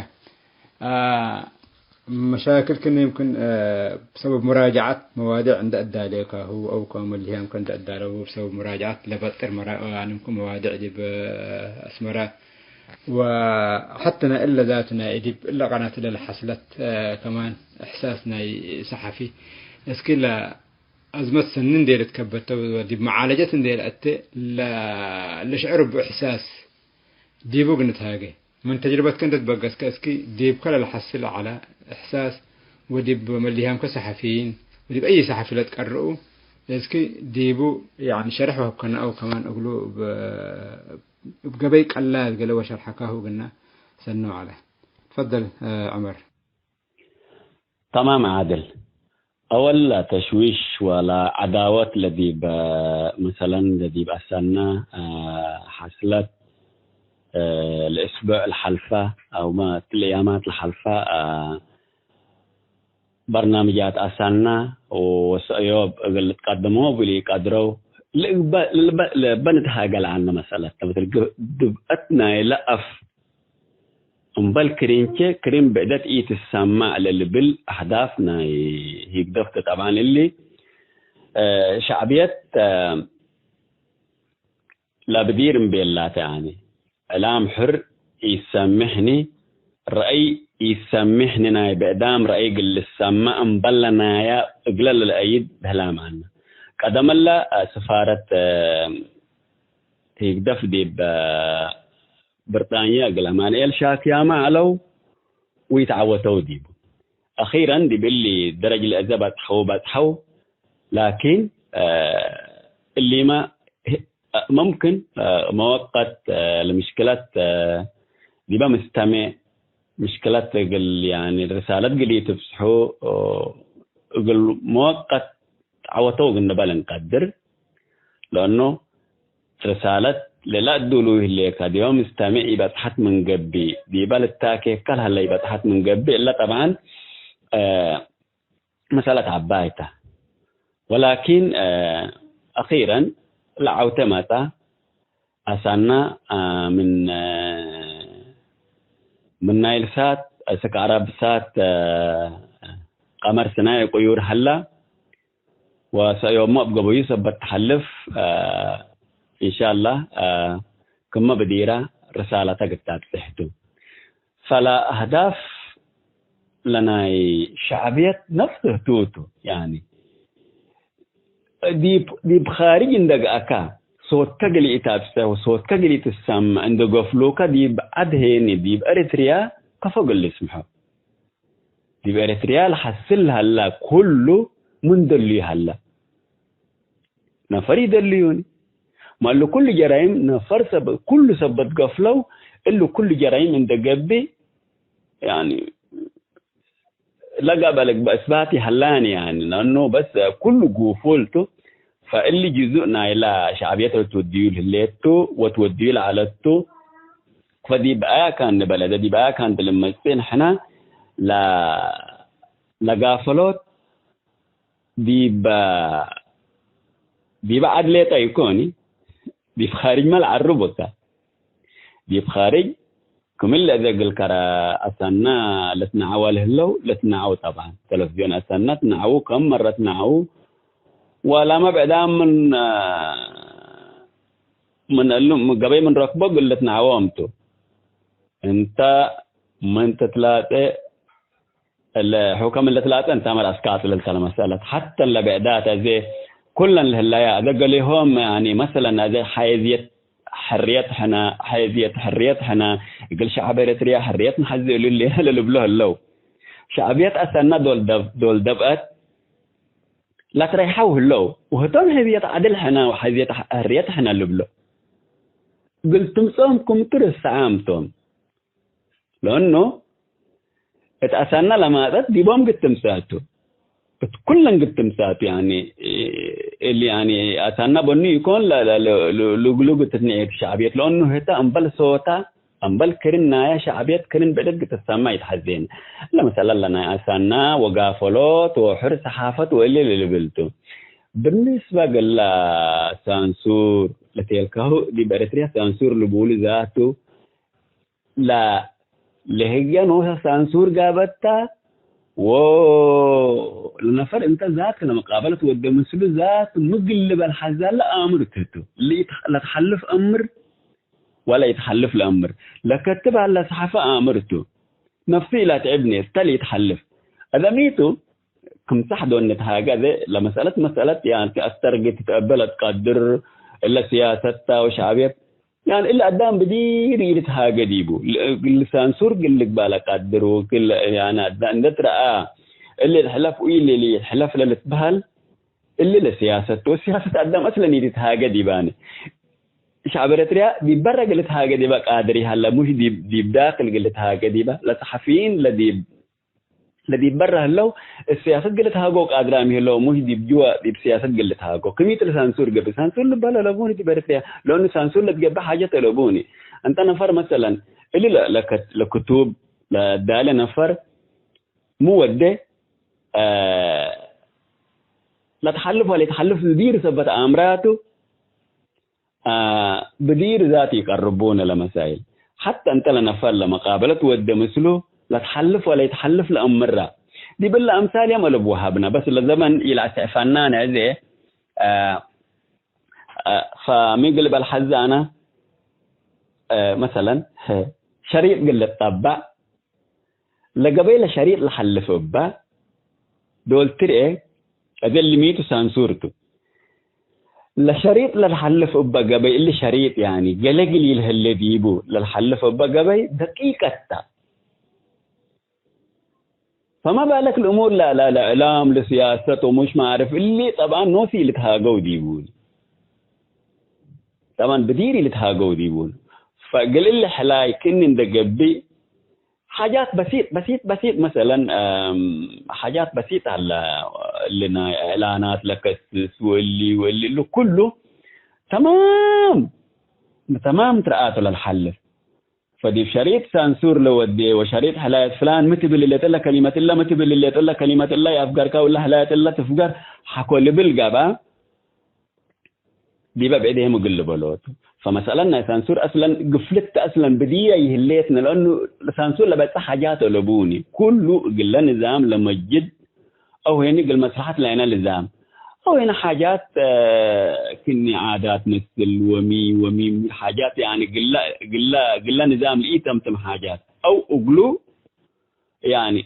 አ፣ መሻክል ክነ ይምክን፣ አ፣ ሰበብ ሙራጀዐት መዋዲዕ እንደ አዳሌካሁ አው ከመ መልህያምከ እንደ አዳለው ሰበብ ሙራጀዐት ለበጥር መራ-፣ ያኒ ይምክን መዋዲዕ ዲብ አስመረ ወሐተ ናይ እለ ዛቱ ናይ ዲብ እለ ቀናት እለ ለሐስለት፣ አ፣ ከማን እሕሳስ ናይ ሰሐፊ። እስኪ ለአዝመት ሰኒ እንዴ ልትከበተ ወዲብ መዓለጀት እንዴ ለአቴ ለ-፣ ለሽዕር እቡ እሕሳስ ዲቡ እግል ንትሃጌ። ምን ተጅርበትከ እንዴ ትበገስከ እስኪ ዲብከ ለለሐስል ዐለ እሕሳስ ወዲብ መልህያምከ ሰሐፊይን ወዲብ አይ ሰሐፊ ለትቀርኡ እስኪ ዲቡ ያኒ ሸርሕ ወሀብከነ አው ከማን እግሉ እብ እብ ገበይ ቀላል ገሌ ወሸርሐካሁ እግልነ ሰነው ዐለ። ትፈደል፣ እ፣ ዑመር። ተማም ዓድል። አወል ተሽዊሽ ወላ ዐዳወት ለዲብ፣ መሰለን ለዲብ አሰነ፣ እ፣ ሐስለት፣ እ፣ ለእስቡዕ ለሐልፈ አውመ እትለ ያማት ለሐልፈ፣ እ፣ በርናምጃት አሳና ወሰእዮብ እግል ልትቀድሞ እግል ኢቀድረው ልእግበ-፣ ልበ-፣ ልበ ንትሃገል ዐነ መሰለት ተ። ምስል ግ-፣ ድብአት ናይለ አፍ እምበል ክሪንቼ ክሪን ብዕደት ኢትሰማዕ ለልብል አህዳፍ ናይ ሂግደፍ ተ። ጠብዓን እሊ፣ እ፣ ሸዕብየት፣ እ፣ ለብዲር እምቤላተ፣ ያኒ፣ ዕላም ሕር ኢሰሚሕኒ፣ ረአይ ኢሰሚሕኒ፣ ናይ ብዕዳም ረአይ እግል ልሰመዕ እምበለ ናያ እግለ ለለአይድ ብህላም ዐልነ። ቀደም እለ፣ አ፣ ስፋረት፣ አ፣ ሂግደፍ ዲብ፣ አ፣ ብርጣንየ እግል አማንኤል ሻክያመ ዐለው ወኢተዐወተው ዲቡ። አኺረን ዲብ እሊ ደረጅ ለአዘ በጽሐው በጽሐው። ላኪን፣ አ፣ እሊመ፣ አ፣ መምክን፣ አ፣ መወቀት፣ አ፣ ለምሽክለት፣ አ፣ ዲበ ምስተሜዕ ምሽክለት እግል፣ ያኒ፣ ርሳለት እግል ኢትብጽሑ፣ ኦ፣ እግል መወቀት ተዐወተው እግል ንበል እንቀድር። ለእኑ ርሳለት ለለአዱሉ ህሌከ ዲበ ምስተሜዕ ኢበጽሐት ምን ገብእ፣ ዲበ ልታኬከ ለሀለ ኢበጽሐት ምን ገብእ፣ እለ ጠብዓን፣ አ፣ መሰለት ዐባይ ተ። ወላኪን፣ አ፣ አኺረን ለዐውቴ መጸ። አሳና፣ አ፣ ምን፣ አ፣ ምን ናይል ሳት እስክ ዐራብ ሳት፣ አ፣ ቀመር ስናይ ቅዩር ሀላ፣ ወሰእዮሞ እብ ገበዩ ሰበት ተሐልፍ፣ አ፣ ኢንሻአላህ፣ አ፣ ክመ ብዲራ ርሳለተ ግድ ታብጽሕ ቱ። ፈለ አህዳፍ ለናይ ሸዕብየት ነፍስ ህቱ ቱ። ያኒ ዲብ፣ ዲብ ኻርጅ እንደ ገአካ ሶትከ እግል ኢታብጽሕ ወሶትከ እግል ኢትሰምዕ እንደ ገፍሉከ ዲብ ዐድ ሄኒ ዲብ ኤሪትርያ ከፎ እግል ልስምሖ። ዲብ ኤሪትርያ ለሐስል ለሀላ ኩሉ ምን ደልዩ ሀላ። ነፈር ኢደልዩኒ። ማሉ ኩሉ ጀራይም ነፈር ሰብ፣ ኩሉ ሰበት ገፍለው፣ እሉ ኩሉ ጀራይም እንደ ገብእ፣ ያኒ፣ ለጋ በለግ በእስባት ይሀላኒ፣ ያኒ፣ ለአኑ በስ ኩሉ ጉፉል ቱ፣ ፈእሊ ጅዙእ ናይላ ሸዕብየት ለትወድዩ ለህሌት ቱ፣ ወትወድዩ ለዐለት ቱ፣ ፈዲብ አያ ካን ንበለደ፣ ዲብ አያ ካን ልመጽእ ንሕና ለ-፣ ለጋፈሎት ዲብ፣ ዲብ ዐድ ሌጠ ኢኮኒ፣ ዲብ ኻርጅመ ለዐርቡ ተ። ዲብ ኻርጅ ክምለ እዘ እግል ከረ አሰና ልትነዐወ ለህለው፣ ልትነዐው ጠብዓን። ተለፍዝዮን አሰና ትነዐዉ፣ ከም መረ ትነዐዉ፣ ወላመ ብዕዳም ምን፣ ምን እሉ ገበይ ምን ረክቦ እግል ልትነዐወ እምቱ። እንተ ምን ትትላጼ እለ ሑከም እለ ትላጸ እንተ አመር አስክ አጽልልተ ለመሰለት። ሐተ እለ ብዕዳት አዜ ኩለን ለህለያ፣ አዜ ገሌሆም፣ ያኒ፣ መሰለን፣ አዜ ሐይዝየት ሕርየት ሕነ፣ ሐይዝየት ሕርየት ሕነ፣ እግል ሸዐብ ኤረትርያ ሕርየት ነሐዜ እሉ ሌነ ለልብሎ ህለው። ሸዕብየት አሰና ዶል ደብ-፣ ዶል ደብአት ለትረይሐው ህለው፣ ወህቶም ሕዝየት ዐድል ሕነ ወሐይዝየት ሕርየት ሕነ ልብሎ። እግል ትምጽኦም ክምቱ ርሰዓም ቶም። ለእኑ እት አሳና ለማጠት ዲቦም ግድ ትምሳቱ፣ እት ኩለን ግድ ትምሳቱ። ያኒ፣ እሊ ያኒ አሳና በኑ ኢኮን ለ-፣ ለ-፣ ለ-፣ ለ-፣ ልግሉግ ትትንኤት ሸዕብየት ለእኑ ህተ እምበል ሶታ፣ እምበል ክርን ናያ ሸዕብየት ክርን ብዕደት ግድ ትሰማ ይትሐዜን። ለመሰለን ለናይ አሳና ወጋፈሎት ወሑር ሰሓፈት ወእሊ ልብልቱ። ብንስበ ገላ ሳንሱር ለቴልካሁ ዲብ ኤረትርያ ሳንሱር ልቡሉ ዛቱ፣ ለ-፣ ለህግየ ኖሰ ሳንሱር ጋበታ፣ ወ-፣ ለነፈር እንተ ዛት ለመቃበለት ወደ ምስሉ ዛት ምግል ልበል ሐዛለ አምር ትህቱ። ለኢት-፣ ለትሐልፍ አምር ወለ ኢትሐልፍ ለአምር። ለከትብ ሀለ ሰሐፈ አምር ቱ። ነፍሱ ኢላትዕብኒ እተ ለኢትሐልፍ። አደሚቱ ክምሰሕ ዶል ንትሃገ አዜ ለመስአለት መስአለት ያንቲ አስተርግት ትትአበ ለትቀድር እለ ስያሰት ተ ወሸዕብየት ያን እሊ አዳም ብዲር ኢልትሃገ ዲቡ። ል-፣ ልሳንሱር እግል ልግባእ ለቀድር ወእግል፣ ያን አዳ እንደ ትረአ እሊ ልሕለፍ ወኢሊ ልሕለፍ ለልትበሀል እሊ ለስያሰት ወስያሰት አዳም አስለን ኢልትሃገ ዲባነ። ሸዕብ ኤረትርያ ዲብ በረ እግል ልትሃገ ዲበ ቃድር ይሀለ፣ ሙሽ ዲብ፣ ዲብ ዳክል እግል ልትሃገ ዲበ። ለሰሐፊይን ለዲብ ለዲብ በረ ህለው፣ እብ ስያሰት እግል ልትሃጎ ቃድራም ይህለው፣ ሙሽ ዲብ ጅወ ዲብ ስያሰት እግል ልትሃጎ። ክም ኢትለ ሳንሱር ገብእ፣ ሳንሱር ልበ ለለቡኒ ዲብ ኤረትርያ፣ ለእኑ ሳንሱር ለትገብእ ሓጀት አለቡኒ። እንተ ነፈር መሰለን፣ እሊ ለ-፣ ለከት-፣ ለክቱብ ለዳለ ነፈር፣ ሚ ወዴ፣ አ፣ ለትሐልፍ ወለኢትሐልፍ ብዲር ሰበት አምራቱ፣ አ፣ ብዲር ዛት ኢቀርቡነ ለመሳይል። ሐተ እንተ ለነፈር ለመቃበለት ወደ ምስሉ ለትሐልፍ ወለኢትሐልፍ ለአምራ። ዲብ እለ አምሳል የም አለቡ ወሀብነ፣ በስ ለዘመን ኢለአስዕፈናነ እዜ፣ አ፣ አ፣ ፈሚ እግል በል ሐዛነ፣ አ፣ መሰለን፣ ሸሪጥ እግል ልትጠበዕ፣ ለገበይ ለሸሪጥ ለሐልፍ እበ ዶል ትርኤ፣ እዘ ልሚቱ ሳንሱር ቱ። ለሸሪጥ ለልሐልፍ እበ ገበይ፣ እሊ ሸሪጥ ያኒ ገሌ እግል ኢልህሌ ዲቡ ለልሐልፍ እበ ገበይ ደቂቀት ተ። ፈማ ባለክ ለእሙር ለ-፣ ለ-፣ ለእዕላም፣ ለስያሰት ወሙሽ ማዕርፍ፣ እሊ ጠብዓን ኖስ ኢልትሃገው ዲቡኒ። ጠብዓን ብዲር ኢልትሃገው ዲቡኒ። ፈእግል እሊ ሕላይ ክእኒ እንደ ገብእ ሓጃት በሲጥ፣ በሲጥ፣ በሲጥ፣ መሰለን፣ እም፣ ሓጃት በሲጥ ሀለ፣ እሊ ናይ እዕላናት ለከስስ ወእሊ ወእሊ እሉ ኩሉ ተማም፣ ተማም ትርአቱ ለልሐልፍ። ፈዲብ ሸሪጥ ሳንሱር ለወዴ ወሸሪጥ ሕላየት ፍላን ሚ ትብል ሌጠ ለከሊመት እለ፣ ሚ ትብል ሌጠ ለከሊመት እለ፣ የአፍገርካ ወለ ሕላየት እለ ትፍገር ሐኮ ልብል ገብአ። ዲበ ብዕዴህም እግል ልበሎቱ። ፈመሰአለት ናይ ሳንሱር አስለን ግፍልት አስለን ብድየ ይህሌትነ፣ ለእኑ ሳንሱር ለበጽሕ ሓጃት አለቡኒ። ኩሉ እግለ ንዛም ለመጅድ አው ሄኒ እግል መስለሐት ላይነ ልዛም አው ሄኒ ሓጃት፣ እ፣ ክኒ ዓዳት መስል ወሚ፣ ወሚ ሓጃት ያኒ ግለ፣ ግለ፣ ግለ ንዛም ለኢተምትም ሓጃት አው እግሉ ያኒ፣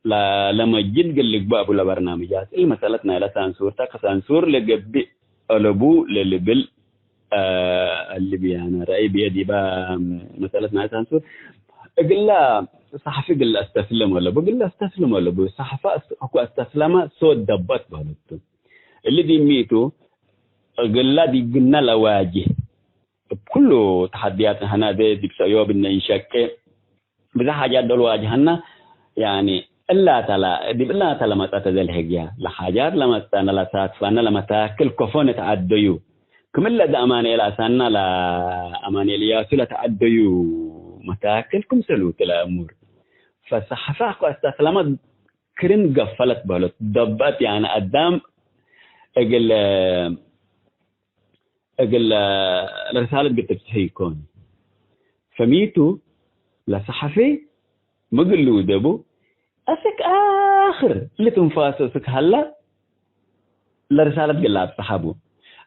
ለ-፣ ለመጅድ እግል ልግበእ እቡ ለበርናምጃት። እሊ መሰለት ናይለ ሳንሱር ተ፣ ከሳንሱር ለገብእ አለቡ ለልብል፣ አ፣ እሊ ብያነ ረአይ ብየ ዲበ መሰለት ናይ ሳንሱር። እግለ ሰሐፊ እግል አስተስልም አለቡ፣ እግል አስተስልም አለቡ። ሰሐፈ አስ-፣ አኩ አስተስለመ ሶድ ደበት በህለቱ። እሊ ዲሚቱ እግለ ዲግነ ለዋጅህ እብ ኩሉ ተሐድያት ነሐና ዘ ዲብ ሰእዮብ እነ እንሸቄ፣ ብዘሕ ሓጃት ዶል ዋጅሀና፣ ያኒ እላተ ለ-፣ ዲብ እላተ ለመጸተ ዘልህግያ፣ ለሓጃት ለመጸነ ለሳትፈነ ለመታክል ከፎ ንትዐደዩ። ክምለ እዘ አማኑኤል አሳና ለአማኑኤል እያሱ ለተዐደዩ መታክል ክምሰሉት ለእሙር። ፈሰሐፈ አኮ አስተስለመት ክርን ገፈለት በህለት። ደበት ያኒ አዳም እግል እግል ለርሳለት እግል ትብጽሕ ኢኮን። ፈሚቱ ለሰሐፊ ምግል ልውደቡ፣ አስክ አክር እሊ ትንፋሱ እስክ ሀላ ለርሳለት እግል ለአብጽሐ ቡ።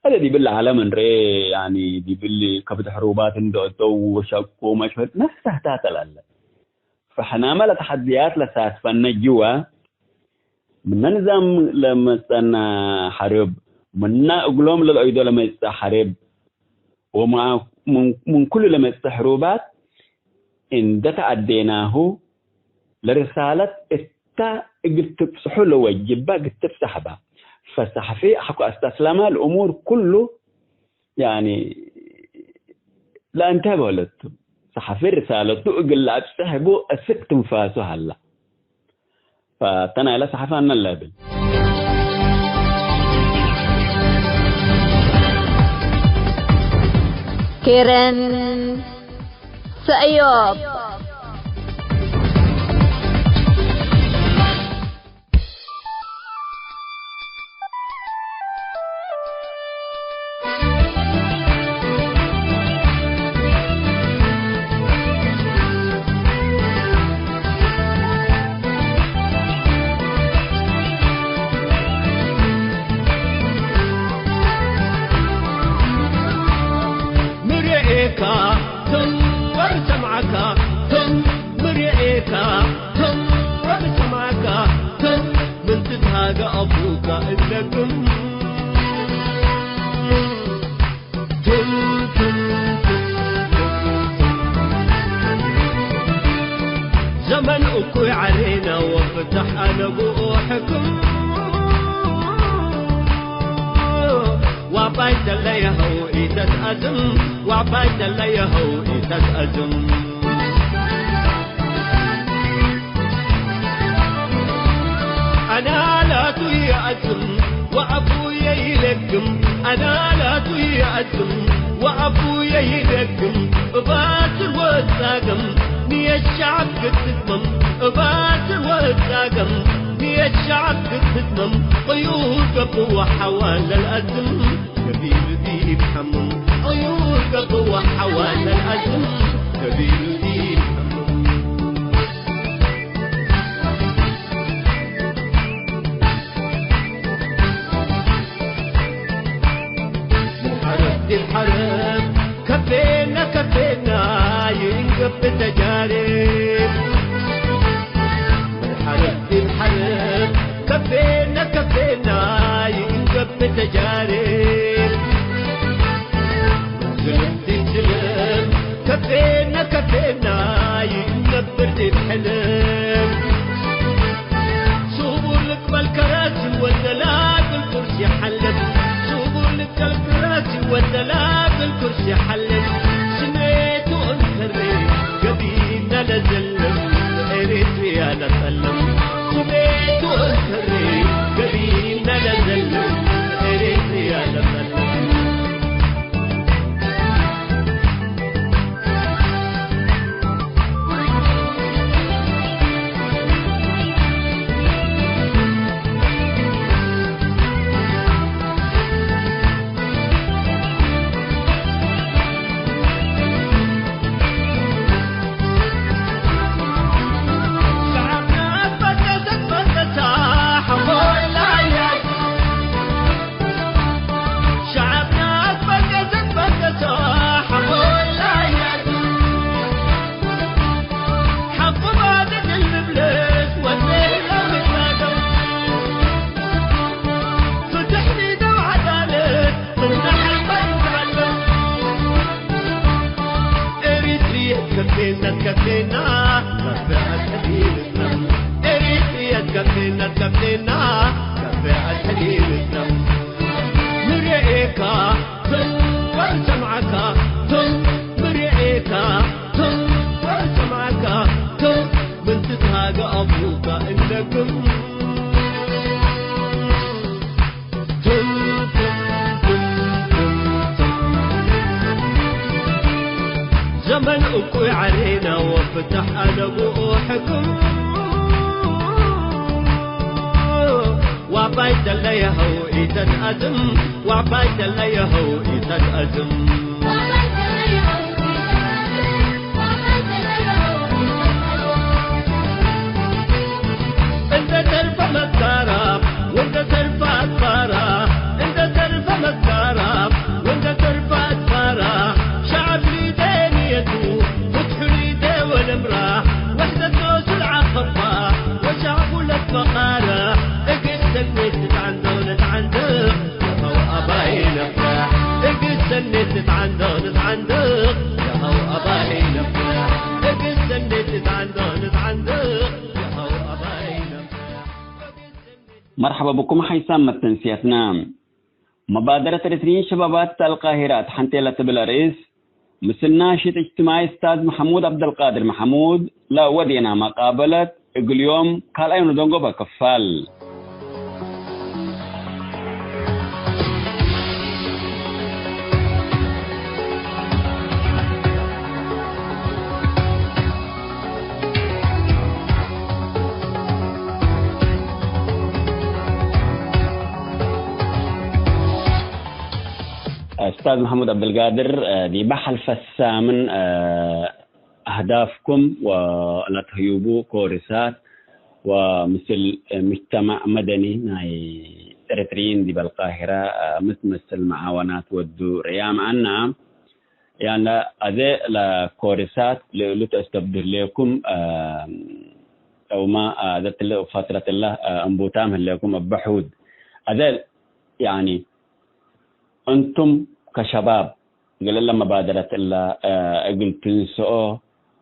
አለ ዲብል ዐለም እንሬ፣ ያኒ ዲብል ከብድ ሕሩባት እንዶ እተው ወሸቁ መሽፈት ነፍስ ተህታት አላለ። ፈሕናመ ለተሐድያት ለሳትፈነ ጅወ፣ ምነ ንዛም ለመጸነ ሐርብ፣ ምነ እግሎም ለልአይዶ ለመጽአ ሐርብ፣ ወመ-፣ ምን፣ ምን ኩሉ ለመጽአ ሕሩባት እንደ ተአዴናሁ፣ ለርሳለት እተ እግል ትብጽሑ ለወጅበ እግል ትብጸሕ በ። ፈሰሐፊ አኩ አስተስለመ ለእሙር ኩሉ ያኒ፣ ለእንተ በለቱ፣ ሰሐፊ ርሳለቱ እግል ለአብጽሕ ቡ እስክ ትንፋሱ ሀላ። ፈተ ናይለ ሰሐፊ አነ ለብል። ኬረን ሰእዮብ። ምርኤካ ትም ወሰምዓካ ትም ምርኤካ ትም ወሰምዓካ ትም ምን ትትሃገ አፉካ እለግም። ትም ትም ትም ትም ትም። ዘመን እኩይ ዐሌና ወፍታሕ አለቡ ሕክም። ዋባይ ተለየኸው ኢተትአዝም፣ ዋባይ ተለየኸው ኢተትአዝም። አናላቱ ይአዝም ወአፉየ ይለግም፣ አናላቱ ይአዝም ወአፉየ ይለግም። እባስር ወጻገም ንየት ሸዐብ ክትትመም፣ እባስር ወጻገም ንየት ሸዐብ ክትትመም። ቅዩር ገብእ ወሐዋል ለልአዝም ከቢር ዲብ ሐምም፣ ቅዩር ገብእ ወሐዋል ለልአዝም ከቢር ዲብ ሐምም። ሐረብ ዲብ ሐረብ ከፌና ከፌና ይእንገብእ ተጃሬብ። ምን ሐረብ ዲብ ሐረብ ከፌና ከፌና ይእንገብእ ተጃሬብ። ምን ዝልም ዲብ ዝልም ከፌና ከፌና ይእንገብር ዲብ ሕልም። ሱቡ ልቅበል ከራሲ ወደላግል ኩርሲ ሐልብ። ሱቡ ልቅበል ከራሲ ወደላግል ኩርሲ ሐልብ። ስሜቱ እንከሬ ገቢና ለዘልም ኤሪትሪያ ለጸልም። ስሜቱ እንከሬ ገቢና ለዘልም ኤሪትሪያ ለጸልም። ተትከፌና ከፌ አልሐሊብ እትነም። ኤሪትርየ ትከፌና ትከፌና ከፌ አልሐሊብ እትነም። ምርኤካ ቶም ወሰምዓካ ቶም ምርኤካ ቶም ወሰምዓካ ቶም ምን ትትሃገ አቡካ እነክም። ዘመን እኩይ ዐሬና ወፍታሕ አለቡ ሕክም። ዋባይ ደለየኸው ኢተትአዝም፣ ዋባይ ደለየኸው ኢተትአዝም። እንተ ተርፈ መትካራ ወእንተ ተርፈ አትፋራ፣ እንተ ተርፈ መትካራ ወእንተ ተርፈ አትፋራ፣ ሸዐብ ሊዴ ንየቱ ፍትሑ ሊዴ ወለምራ፣ ወሕደት ኖሱ ለዐቀባ ወሸዕቡ ለትፈቃራ፣ እግል ሰኔት ንትዓንደቅ ንትዓንደቅ። የሀው አባይ ነፍራሕ እግል ሰኔት ንትዓንደቅ ንትዓንደቅ። የሀው አባይ ነፍራሕ እግል ሰኔት ንትዓንደቅ ንትዓንደቅ። የሀው አባይ ነፍራሕ። መርሐበ ብኩም ሐይሳም መተንስያትና። መባደረት ኤሪትርይን ሸባባት አልቃሂረ አትሐንቴ ለትብል አርእስ፣ ምስል ናሽጥ እጅትማዒ እስታዝ መሐሙድ ዐብደልቃድር መሐሙድ ለወዴና መቃበለት፣ እግል ዮም ካልኣይ ንደንጎበ ክፋል። እስታዝ መሐሙድ ዐብደልቃድር፣ ዲበ ሐልፈ ሳምን፣ አህዳፍኩም ወለትህዩቡ ኮርሳት ወምስል ምጅተማዕ መደኒ ናይ ኤሪትርይን ዲብ አልቃሂረ፣ ምትመስል መዓወናት ወዱ ርያም አና፣ ያነ አዜ ለኮርሳት ለእሉ ተስተብድር ሌኩም፣ አውማ አዘት ፈትረት እለ እንቡታም ህሌኩም እበ ሑድ። አዜ ያኒ እንቱም ከሸባብ እግል እለ መባደረት እለ እግል ትንስኦ፣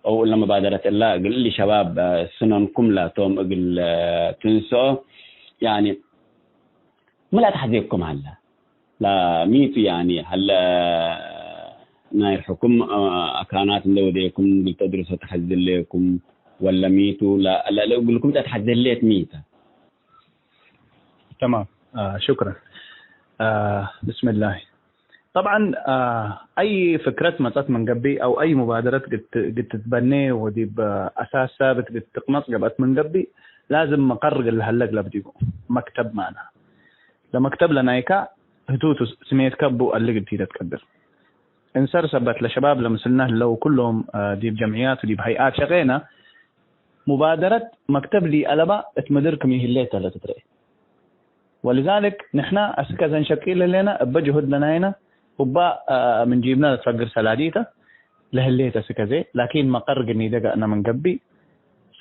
አው እለ መባደረት እለ እግል እሊ ሸባብ ስኖንኩም ላቶም እግል ትንስኦ፣ ያኒ ምን ለአትሐዜኩም ሀለ? ለሚቱ ያኒ ሀለ ናይ ሕኩም አካናት እንደ ወዴኩም እግል ተድርሶ ተሐዜ ሌኩም ወለ ሚቱ? ለ-፣ ለ-፣ ለእግልኩም ተትሐዜ ሌት ሚተ? ተማም። አ፣ ሹክረን። አ፣ ብስምላህ። ጠብዐን፣ አ፣ አይ ፍክረት መጸት ምን ገብእ አው አይ ሙባደረት ግት-፣ ግት ትትበኔ ወዲብ አሳስ ሳብት ግት ትቅመጽ ገብአት ምን ገብእ፣ ላዝም መቀር እግል ለሀለ እግለብ ዲቡ። መክተብ ማና። ለመክተብ ለናይካ ህቱ ቱ ስሜትከ እቡ አሊ ግዲደ ትቀድር። እንሰር ሰበት ለሸባብ ለምስልነ ህለው ኩሎም፣ አ፣ ዲብ ጀምዕያት ወዲብ ሀይአት ሸቄነ፣ ሙባደረት መክተብ ሊአለባ እት ምድር ክም ይህሌት ተ ለትትረኤ። ወልዛልክ ንሕና አስክ አዘ እንሸቂል ህሌነ እበ ጅሁድ ለናይነ፣ እባ፣ አ፣ ምን ጂብነ ለትፈግር ሰላዲተ ለህሌት አስክ አዜ፣ ላኪን መቀር ግኒደ ገአነ ምን ገብእ፣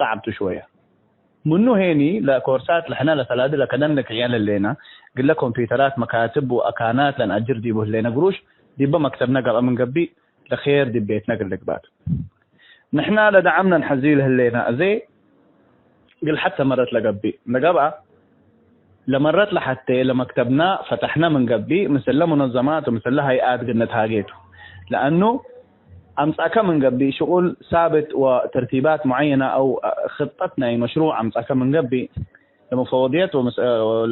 ሰዐብ ቱ ሽወየ። ምኑ ሄኒ ለኮርሳት ለሕነ ለሰላዲ ለከደን ልክዕየ ለህሌነ፣ ግለ ኮምፒውተራት፣ መካትብ ወአካናት ለንአጅር ዲቡ ህሌነ ግሩሽ፣ ዲበ መክተብነ ገብአ ምን ገብእ፣ ለኬር ዲብ ቤትነ እግል ልግባእ ቱ። ንሕና ለደዓምነ እንሐዝዩ ለህሌነ፣ አዜ እግል ሐተ መረት ለገብእ ለገብአ፣ ለመረት ለሐቴ ለመክተብና ፈተሕነ ምን ገብእ፣ ምስለ ሙነዘማት ወምስለ ሀይአት እግል ንትሃጌ ቱ። ለአኑ አምጸአከ ምን ገብእ ሽቁል ሳብት ወተርቲባት ሙዐየነ አው ክጠት ናይ መሽሩዕ አምጸአከ ምን ገብእ፣ ለመፈወድየት ወምስ-፣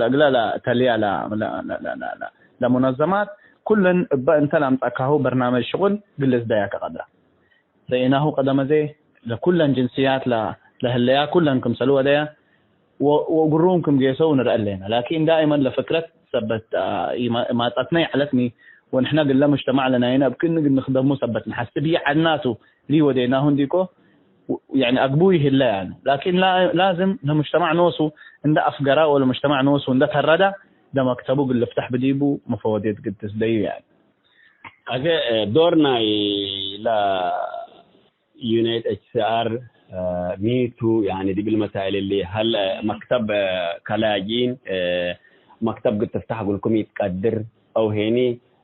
ለእግለ ለተልያ ለ-፣ ለ-፣ ለሙነዘማት ኩለን እበ እንተ ለአምጸአካሁ በርናመጅ ሽቁል እግል ልዝደያከ ቀድረ። ረኤናሁ ቀደም አዜ፣ ለኩለን ጅንስያት ለ-፣ ለህለያ ኩለን ክምሰል ወደየ ወ-፣ ወእግሩም ክም ጌሰው ንርአ ሌነ። ላኪን ዳእመን ለፍክረት ሰበት፣ አ፣ ኢማ-፣ ኢማጸትነ ይዐለትኒ ወንሕነ ግለ ሙጅተማዕ ለናይነ እብ ክእኒ እግል ንክደሙ ሰበት ነሐስብ ይዐልናቱ ሊወዴናሁ እንዲቆ፣ ያኒ አግቡይ ህለ ያኒ። ላኪን ላ-፣ ላዝም ለሙጅተማዕ ኖሱ እንደ አፍገራ ወለሙጅተማዕ ኖሱ እንደ ተረዳ፣ ለመክተቡ እግል ልፍተሕ ብዲቡ መፈወዴት ግድስ ደዩ ያኒ። አዜ፣ እ፣ ዶር ናይ ለ-፣ ዩናይት ኤች ሲ አር፣ እ፣ ሚቱ፣ ያኒ ዲብል መሳይል እሊ፣ ሀል፣ እ፣ መክተብ፣ እ፣ ከላጂን፣ እ፣ መክተብ ግድ ትፍታሕ እግልኩም ኢትቀድር፣ አው ሄኒ፣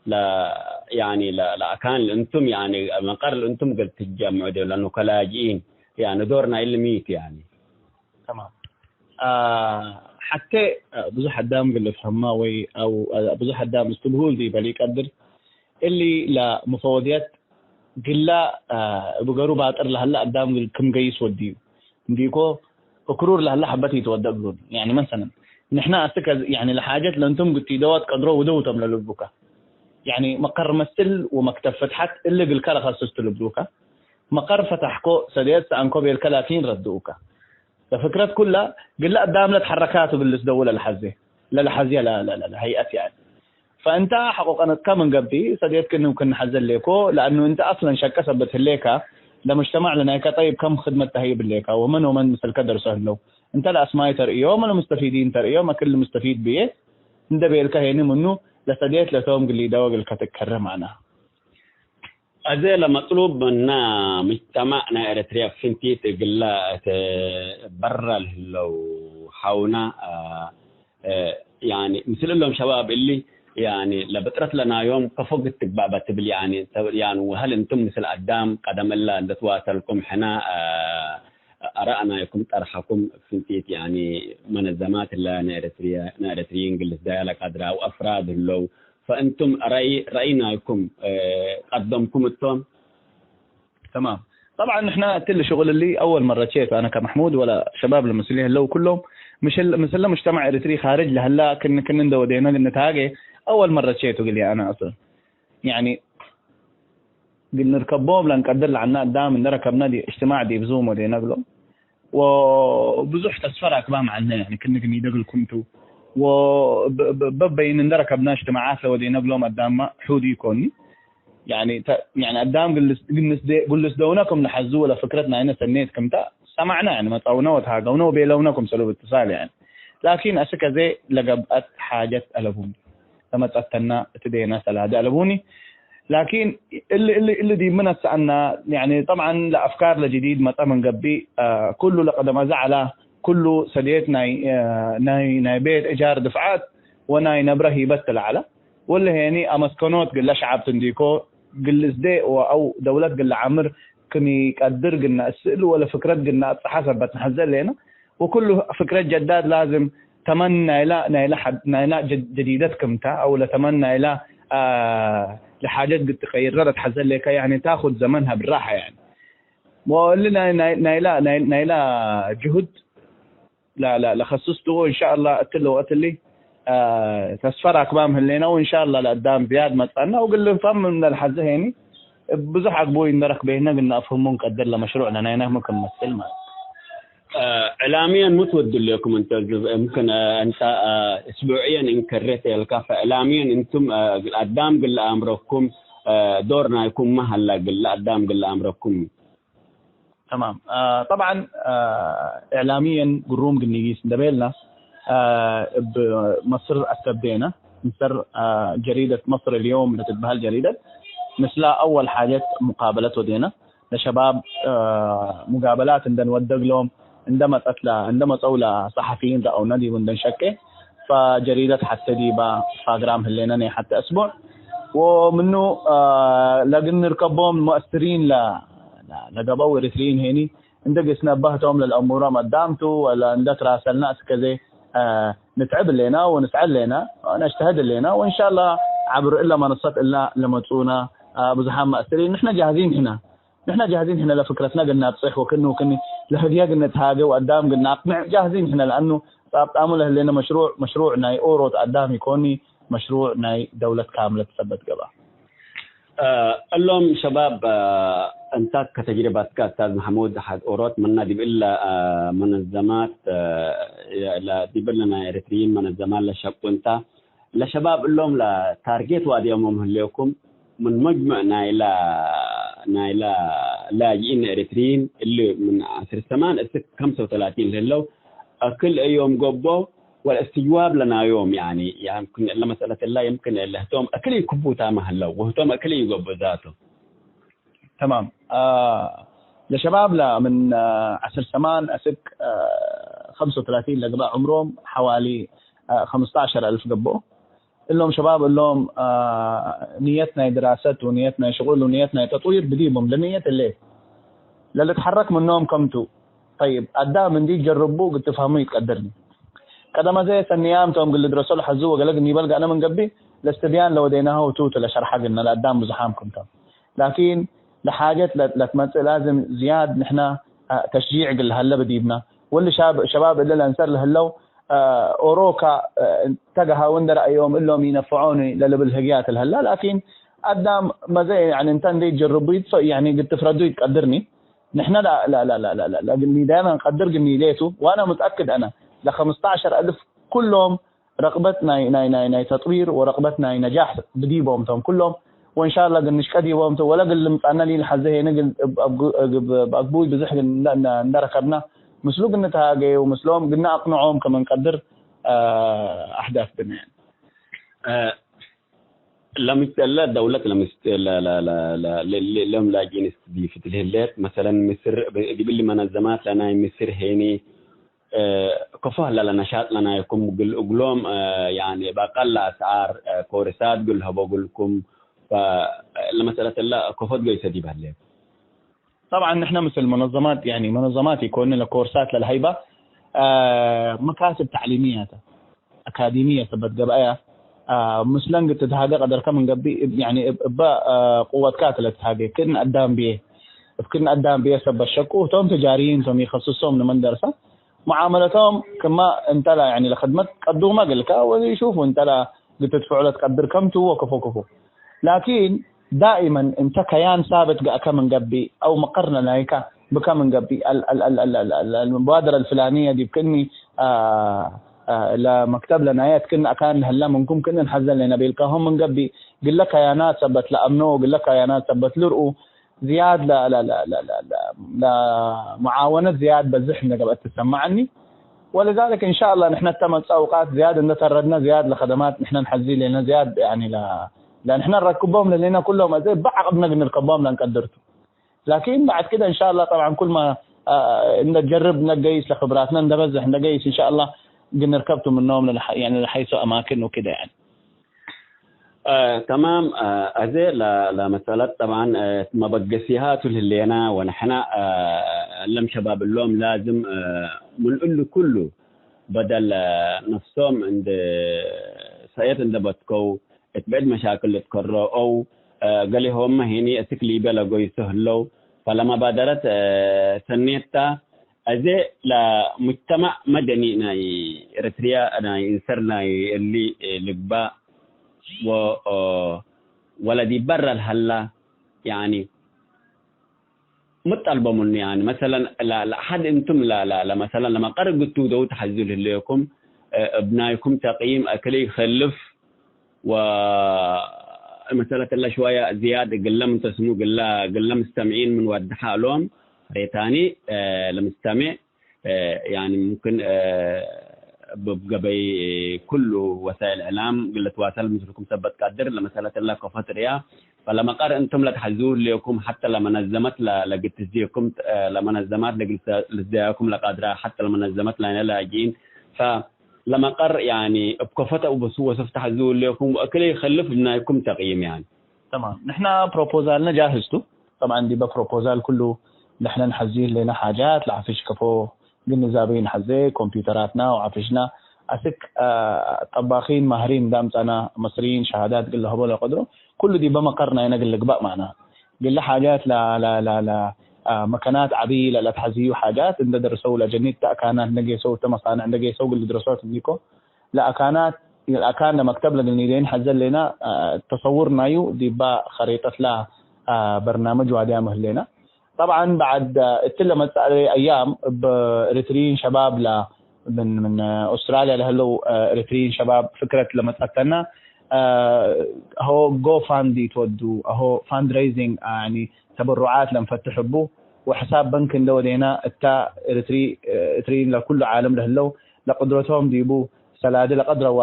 ለ-፣ ያኒ ለ-፣ ለአካን ለእንቱም ያኒ መቀር ለእንቱም እግል ትጀምዑ ዲብ ለአኑ ከላጅኢን ያኒ ዶር ናይ እሊ ሚ ቱ ያኒ። ተማም። አ፣ ሐቴ ብዙሕ አዳም እግል ልፍሀማ ወይ አው ብዙሕ አዳም እስትብሁል ዲበ ለኢቀድር እሊ ለሙፈወድየት ግላ፣ አ፣ እብ ገሩ ባጥር ለሀለ አዳም ክም ገይስ ወድዩ እንዲኮ፣ እክሩር ለሀለ ሐበት ኢትወደቅ እግሉን። ያኒ መሰለን፣ ንሕና አስክ ያኒ ለሓጀት ለእንቱም ግቲደወት ቀድሮ ውደውቶም ለልቡከ። ያኒ መቀር መስል ወመክተብ ፍትሐት እሊ እግልከ ለከስስ ቱ ልብሉከ። መቀር ፈታሕኮ፣ ሰድየት ሰአንኮ ቤልከ ላኪን ረድኡከ። ለፍክረት ኩላ፣ ግለ አዳም ለትሐረካቱ እግል ልስደው ለልሐዜ፣ ለልሐዜ ለ-፣ ለ-፣ ለ-፣ ለሀይአት ያኒ። ፈእንተ ሐቆቀነትከ ምን ገብእ፣ ሰድየት ክን ክን ሐዘ ሌኮ፣ ለአኑ እንተ አስለን ሸቀ ሰበት ህሌከ፣ ለሙጅተማዕ ለናይከ ጠይብ ከም ክድመት ተሀይብ ህሌከ፣ ወመን ወመን ምስልከ ደርሶ ህለው፣ እንተ ለአስማይ ተርእዮም ወለሙስተፊዲን ተርእዮም፣ አክል ሙስተፊድ ብዬ እንደ ቤልከ ሄኒ ምኑ፣ ለሰድየት ለቶም ግሊደወ እግልከ ትከረም አነ። አዜ ለመጥሉብ ምነ ሙጅተማዕ ናይ ኤረትርያ ፍንቲት እግለ እት በረ ለህለው ሐውነ፣ አ፣ አ፣ ያኒ ምስል እሎም ሸባብ እሊ ያኒ ለብጥረት ለናዮም ከፎ ግትግባእ በትብል ያኒ ሰብ ያኒ ወሀል እንቱም ምስል አዳም ቀደም እለ እንደ ትዋሰልኩም ሕነ፣ አ፣ አራእ ናይኩም ጠርሐኩም ፍንቲት ያኒ መነዘማት እለ ናይ ኤረትርያ፣ ናይ ኤረትርይን ግልስ ዳያለ ቀድራ ወአፍራድ ህለው ፈእንቱም ረአይ፣ ረአይ ናይኩም፣ እ፣ ቀደምኩም እቶም። ተማም። ጠብዓን ንሕና እትሊ ሽቁል እሊ አወል መረ ቼቱ አነ ከመሕሙድ ወለ ሸባብ ለመስሊ ህለው ኩሎም ምሽል-፣ ምስለ ሙጅተማዕ ኤሪትሪ ካርጅ ለህላ ክን-፣ ክን እንደ ወዴነ ልንትሃጌ አወል መረ ቼቱ እግል አነ አስለን። ያኒ እግል ንርከቦም ለእንቀድር ለዐልነ አዳም እንደ ረከብነ ዲ-፣ እጅትማዕ ዲብ ዙም ወዴነ እግሎም። ወብዙሕ ተስፈ ራክባም ዐልነ፣ ያኒ ክን ግኒደ እግልኩም ቱ። ወበ-፣ በ-፣ በበይን እንደ ረከብነ እጅትማዓት ለወዴነ እግሎም አዳምመ ሑድ ኢኮኒ። ያኒ ተ-፣ ያኒ አዳም ግልስ፣ ግንስ ደ-፣ ግልስ ደውነ ክም ለሐዙ ወለ ፍክረት ናይነ ሰኔት ክምተ ሰማዕነ፣ ያኒ መጸውነ ወተሃገውነ ወቤለውነ ክምሰሉ ብትሳል ያኒ። ላኪን አስክ አዜ ለገብአት ሓጀት አለቡኒ። ለመጸተና እት ዴነ ሰላደ አለቡኒ። ላኪን እሊ፣ እሊ፣ እሊ ዲብ ምን አሰአና፣ ያኒ ጠብዓን ለአፍካር ለጀዲድ መጸ ምን ገብእ፣ አ፣ ኩሉ ለቀደም አዘ ዐላ፣ ኩሉ ሰድየት ናይ፣ አ፣ ናይ፣ ናይ ቤት እጃር ድፍዓት ወናይ ነብረ ሂበት ለዐለ። ወለ ሄኒ አመስከኖት ግለ ሸዐብ ትንዲኮ ግል እዝዴ ወአው ደውለት ግለ ዐምር ክም ኢቀድር ግነ እስእሉ ወለ ፍክረት ግነ አብጽሐ ሰበት ነሐዜ ህሌነ። ወኩሉ ፍክረት ጀዳድ ላዝም ተመን ናይላ፣ ናይላ ሐድ-፣ ናይላ ጀ-፣ ጀዲደት ክምተ፣ አው ለተመን ናይላ፣ አ፣ ለሓጀት ግድ ትቀይረ ለትሐዘ ሌከ፣ ያኒ ታኹድ ዘመንሀ ብራሐ ያኒ። ወእሊ ናይ-፣ ናይ-፣ ናይላ፣ ናይ-፣ ናይላ ጅሁድ ለ-፣ ለ-፣ ለከስስ ቱ፣ ወእንሻአላህ እትሊ ወቅት እሊ፣ አ፣ ተስፈ ራክባም ህሌነ፣ ወእንሻአላህ ለአዳም ዝያድ መጽአነ፣ ወግል ልንፈም ምን ለልሐዘ ሄኒ፣ እብ ብዙሕ አግቡይ እንደ ረክቤነ ግነ አፍህሙ እንቀድር ለመሽሩዕ ለናይነ ክም መስል ማለት። አ፣ እዕላምየን ሙ ትወዱ ሌኩም እንተ ዝብ-፣ እምክን፣ አ፣ እንተ፣ አ፣ እስቡዕየን እንከሬት ኤልካ፣ ፈእዕላምየን እንቱም፣ አ፣ አዳም ግል አምረኩም፣ አ፣ ዶር ናይኩም ማ ሀላ ግል አዳም ግል አምረኩም? ተማም። አ፣ ጠብዓን፣ አ፣ እዕላምየን ግሩም ግንጊስ እንደ ቤልና፣ አ፣ እብ መስር አሰብዴነ፣ እንሰር፣ አ፣ ጀሪደት መስር ልዮም ለትትበሀል ጀሪደት፣ ምስላ አወል ሓጀት ሙቃበለት ወዴነ። ለሸባብ፣ አ፣ ሙጋበላት እንደ ንወደግሎም፣ እንደ መጸት ለ-፣ እንደ መጸው ለጸሐፊይን ረአውነ ዲቡ እንደ ንሸቄ፣ ፈጀሪደት ሐቴ ዲባ ፕሮግራም ህሌነ ናይ ሐቴ እስቡዕ። ወምኑ፣ አ፣ ለእግል ንርከቦም ሙአስሪን ለ-፣ ለ-፣ ለገበው ኤሪትሪይን ሄኒ፣ እንደ ግስነ በህቶም ለልአሙሮም አዳምቱ፣ ወለ እንደ ትራሰልና እስከዜ፣ አ፣ ንትዕብ ህሌና ወንስዐ ህሌና ወነጅተህድ ህሌና፣ ወእንሻአላህ ዐብር እለ መነሰት እላ ለመጽኡና፣ አ፣ ብዙሓን ሙአስሪን ንሕነ ጃህዚን ህና። ንሕነ ጃህዚን ሕነ ለፍክረትነ እግል ናብጽሕ ወክን ወክን ለህግየ እግል ንትሃጌ ወአዳም እግል ናቅንዕ ጃህዚን ሕነ፣ ለአኑ ጻብጣሙ ለህሌነ መሽሩዕ፣ መሽሩዕ ናይ ኦሮት አዳም ኢኮኒ፣ መሽሩዕ ናይ ደውለት ካምለት ሰበት ገብአ። አ፣ እሎም ሸባብ፣ አ፣ እንታት ከተጅርበትከ እስታዝ መሕሙድ ሐድ ኦሮት ምነ ዲብ እለ፣ አ፣ መነዘማት፣ አ፣ ለ-፣ ዲብ እለ ናይ ኤሪትሪይን መነዘማት ለሸቁ እንተ፣ ለሸባብ እሎም ለታርጌት ዋድዮሞም ህሌኩም፣ ምን መጅመዕ ናይላ፣ ናይላ ላጅኢን ኤሪትሪይን እሊ ምን ዐስር ሰማን እስክ ከምሰ ወተላቲን ለህለው፣ አክል እዮም ገብኦ ወለእስትጅዋብ ለናዮም፣ ያኒ፣ ያምክን ለመስአለት እላ የምክን ለህቶም አክል ይክቡታመ ህለው፣ ወህቶም አክል ይገብኡ ዛቶም። ተማም። አ፣ ለሸባብ ለምን፣ አ፣ ዐስር ሰማን አስክ፣ አ፣ ከምሰ ወተላቲን ለግባእ ዕምሮም ሐዋሊ፣ አ፣ ኸምስተ ዐሸር አልፍ ገብኦ። እሎም ሸባብ እሎም፣ አ፣ ንየት ናይ ድራሰት ወንየት ናይ ሽቁል ወንየት ናይ ተጥዊር ብዲቦም ለንየት እሌ ለልትሐረክ ምኖም ከምቱ። ጠይብ፣ አዳም እንዲ ጀርቡ እግል ትፍሀሙ ኢትቀድርኒ። ቀደም አዜ ሰንያም ቶም እግል ልድረሶ ለሐዙ ወገለግ ኒበል ገአነ ምን ገብእ፣ ለስትብያን ለወዴናሁ ቱ ቱ ለሸርሐ ግነ ለአዳም ብዙሓም ክምቶም። ላኪን ለሓጀት ለ-፣ ለትመጽእ ላዝም ዝያድ ንሕና፣ አ፣ ተሽጂዕ እግል ለሀለ ብዲብና። ወሊ ሻብ-፣ ሸባብ እለ ለአንሰር ለህለው፣ አ፣ ኦሮካ፣ አ፣ እንተ ገሃው እንደ ረአዮም እሎም ኢነፍዖኒ ለልብል ህግያት ለህላ። ላኪን አዳም መዘ፣ ያኒ እንተ እንዴ ጀርቡ ይትፈ-፣ ያኒ እግል ትፍረዱ ኢትቀድርኒ። ንሕነ ለ-፣ ለ-፣ ለ-፣ ለ-፣ ለ-፣ ለ-፣ ለግል ኒዳያና እንቀድር ግኒ ሌቱ፣ ዋና ሙትአክድ አነ፣ ለኸምስተ ዐሸር አልፍ ኩሎም ረቅበት ናይ፣ ናይ፣ ናይ፣ ናይ ተጥዊር ወረቅበት ናይ ነጃሕ ብዲቦም ቶም ኩሎም፣ ወእንሻላ ግል ንሽቀ ዲቦም ቶም፣ ወለ ግል ልምጻና ሊል ሐዘ ሄነ ግል እብ፣ እብ፣ እብ፣ እብ አግቡይ ብዝሕ ግል እንደ፣ እንደ፣ እንደ ረከብና፣ ምስሉ ግል ንትሃገየ ወምስሎም ግል ነአቅንዖም ከመ እንቀድር፣ አ፣ አህዳፍ ብነ። አ፣ ለምስለ ደውለት ለምስ-፣ ለ-፣ ለ-፣ ለ-፣ ለ-፣ ለ-፣ ለ-፣ ሎም ላጂን ስትዲፍት ለህሌት፣ መሰለን፣ ምስር፣ ብ-፣ ዲብ እሊ መነዘማት ለናይ ምስር ሄኒ፣ እ፣ ከፎ ህለ ለነሻጥ ለናይኩም፣ እግል እግሎም፣ እ፣ ያኒ፣ በአቀል አስዓር፣ እ፣ ኮርሳት እግል ሀቦ እግልኩም፣ ፈ-፣ ለመሰለት እለ ከፎ ትገይሰ ዲብ ህሌት። ጠብዓን፣ ንሕነ ምስል መነዘማት፣ ያኒ መነዘማት ኢኮን ለኮርሳት ለልሀይባ፣ አ፣ መካትብ ተዕሊምያተ፣ አካዲምየ ሰበት ገብአያ፣ አ፣ ምስለን ግድ ትትሃገ ቀደርከ ምን ገብእ፣ እብ፣ ያኒ እብ፣ እበ፣ አ፣ ቅወትካ ተ ለትትሃገ፣ ክእን አዳም ብዬ፣ እብ ክእን አዳም ብዬ ሰበት ሸቁ፣ ህቶም ትጃርይን ቶም ኢከስሶም ንመን ደርሰ፣ ሙዓመለቶም ክመ እንተ ለ፣ ያኒ ለክድመት ቀዱመ እግልከ ወሹፉ እንተ ለ ግድ ትድፍዑ ለትቀድር ከምቱ ወክፎ ክፎ። ላኪን ዳኢመን እንተ ከያን ሳብት ገአከ ምን ገብእ አው መቀር ለናይከ ብከ ምን ገብእ፣ አል-፣ አል-፣ አልሙባደረ አልፍላንየ ዲብ ክእኒ፣ አ፣ አ፣ ለመክተብ ለናየ እት ክእኒ አካን ለህለ ምንኩም ክእኒ እንሐዘ ለነ ቤልካሆም ምን ገብእ፣ ግለ ከያናት ሰበት ለአምኖ ወግለ ከያናት ሰበት ልርኡ፣ ዝያድ ለ-፣ ለ-፣ ለሙዓወነት ዝያድ በዝሕ እንደ ገብአት ትሰመዐኒ። ወለዛልክ እንሻአላህ ንሕነ እተ መጽአ አውቃት ዝያድ እንደ ተረድነ ዝያድ ለከደማት ንሕነ እንሐዚ ሌነ ዝያድ ያኒ ለ-፣ ለንሕነ እንረክቦም ለሌነ ኩሎም አዜ በዐቅብነ እግል ንርከቦም ለእንቀድር ቱ። ላኪን በዕድ ክደ እንሻአላህ ጠብዓን ኩልመ፣ አ፣ እንደ ጀርብ እንደ ገይስ ለክብራትነ እንደ በዝሕ እንደ ገይስ እንሻአላህ እግል ንርከብ ቱ ምኖም ለሐ-፣ ያኒ ለሐይሶ አማክን ወክደ ያኒ። አ፣ ተማም፣ አ፣ አዜ ለ-፣ ለመሰለት ጠብዓን፣ አ፣ መበገሲሃቱ ለህሌና ወንሕና፣ አ፣ እለም ሸባብ እሎም ላዝም፣ አ፣ ምን እሉ ኩሉ በደል፣ አ፣ ነፍሶም እንደ ሰእየት እንደ በትከው፣ እት ብዕድ መሻክል ልትከረአው፣ አ፣ ገሌሆምመ ህኒ እስክ ሊብያ ለጎይሶ ህለው፣ ፈለመባደረት፣ አ፣ ሰኔት ተ። አዜ ለሙጅተማዕ መደኒ ናይ ኤረትርያ ናይ እንሰር ናይ እሊ ልግባእ ወ-፣ ወለዲብ በረ ለሀላ፣ ያኒ፣ ሚ ጠልቦ ምኑ፣ ያኒ፣ መሰለን፣ ለ-፣ ለአሐድ እንቱም ለ-፣ ለ-፣ ለመሰለን ለመቀር ግቱ ደው ተሐዙ ለህሌኩም፣ እ፣ እብ ናይኩም ተቅይም አክል ይከልፍ ወመሰለት እለ ሽወየ ዝያድ እግለ ምን ተስሙ፣ እግለ፣ እግለ ምስተምዒን ምን ወድሐ እሎም፣ ሬታኒ፣ እ፣ ለምስተምዕ፣ እ፣ ያኒ ሙምክን፣ እ፣ እብ ገበይ፣ እ፣ ኩሉ ወሳይል እዕላም እግል ልትዋሰል ምስልኩም ሰበት ቀድር፣ ለመሰለት እለ ከፎ ትርእያ፣ ፈለመቀር እንቱም ለትሐዝዉ ህሌኩም፣ ሐተ ለመነዘመት ለ-፣ ለእግል ትዝየኩም፣ እ፣ ለመነዘማት ለእግል ልትዘያኩም ለቃድራ፣ ሐተ ለመነዘመት ለናይለ ላጅኢን፣ ፈ-፣ ለመቀር፣ ያኒ፣ እብ ከፎ ተ-፣ ወሰፍ ተሐዝዉ ህሌኩም፣ ወእክለ ኢከልፍ እብ ናይኩም ተቅይም፣ ያኒ። ተማም። ንሕና ፕሮፖዛልነ ጃህዝ ቱ። ጠብዓን፣ ዲበ ፕሮፖዛል ኩሉ ንሕነ ነሐዜ ህሌነ ሓጃት፣ ለዓፍሽ ከፎ ግንዛቤ ነሐዜ፣ ኮምፒውተራትና ወዓፍሽና፣ አስክ፣ አ፣ ጠባኺን ማህሪን እንዳ አምጸና፣ መስሪይን ሸሃዳት እግል ለሀቦ ለቀድሮ፣ ኩሉ ዲበ መቀር ናይነ እግል ልግባእ ማዕና። እግለ ሓጃት ለ-፣ ለ-፣ ለ-፣ ለ-፣ አ፣ መከናት ዐቢ ለለትሐዝዩ ሓጃት እንደ ደርሰው ለጀኒት አካናት እንደ ጌሰው፣ እተ መሳንዕ እንደ ጌሰው እግል ልድረሶት እኒኮ፣ ለአካናት፣ ለአካን ለመክተብ ለግል ኒዴን ሐዘ ህሌና፣ አ፣ ተሰውር ናዩ ዲባ ከሬጠት ለ፣ አ፣ በርናምጅ ዋድያም ህሌና። ጠብዓን፣ በዐድ እትለ መጽአት አያም እብ ኤሪትሪይን ሸባብ ለ፣ ምን፣ ምን ኦስትራልያ ለህለው ኤሪትሪይን ሸባብ ፍክረት ለመጽአተና፣ አ፣ አሆ ጎፋንዲ ትወዱ፣ አሆ ፋንድሬይዚንግ፣ አ፣ ያኒ ተበሩዓት ለንፈትሕ እቡ፣ ወሕሳብ በንክ እንደ ወዴና እታ ኤሪትሪ፣ ኤሪትሪይን ለኩሉ ዓለም ለህለው ለቅድረቶም ዲቡ ሰላዲ ለቀድረዋ፣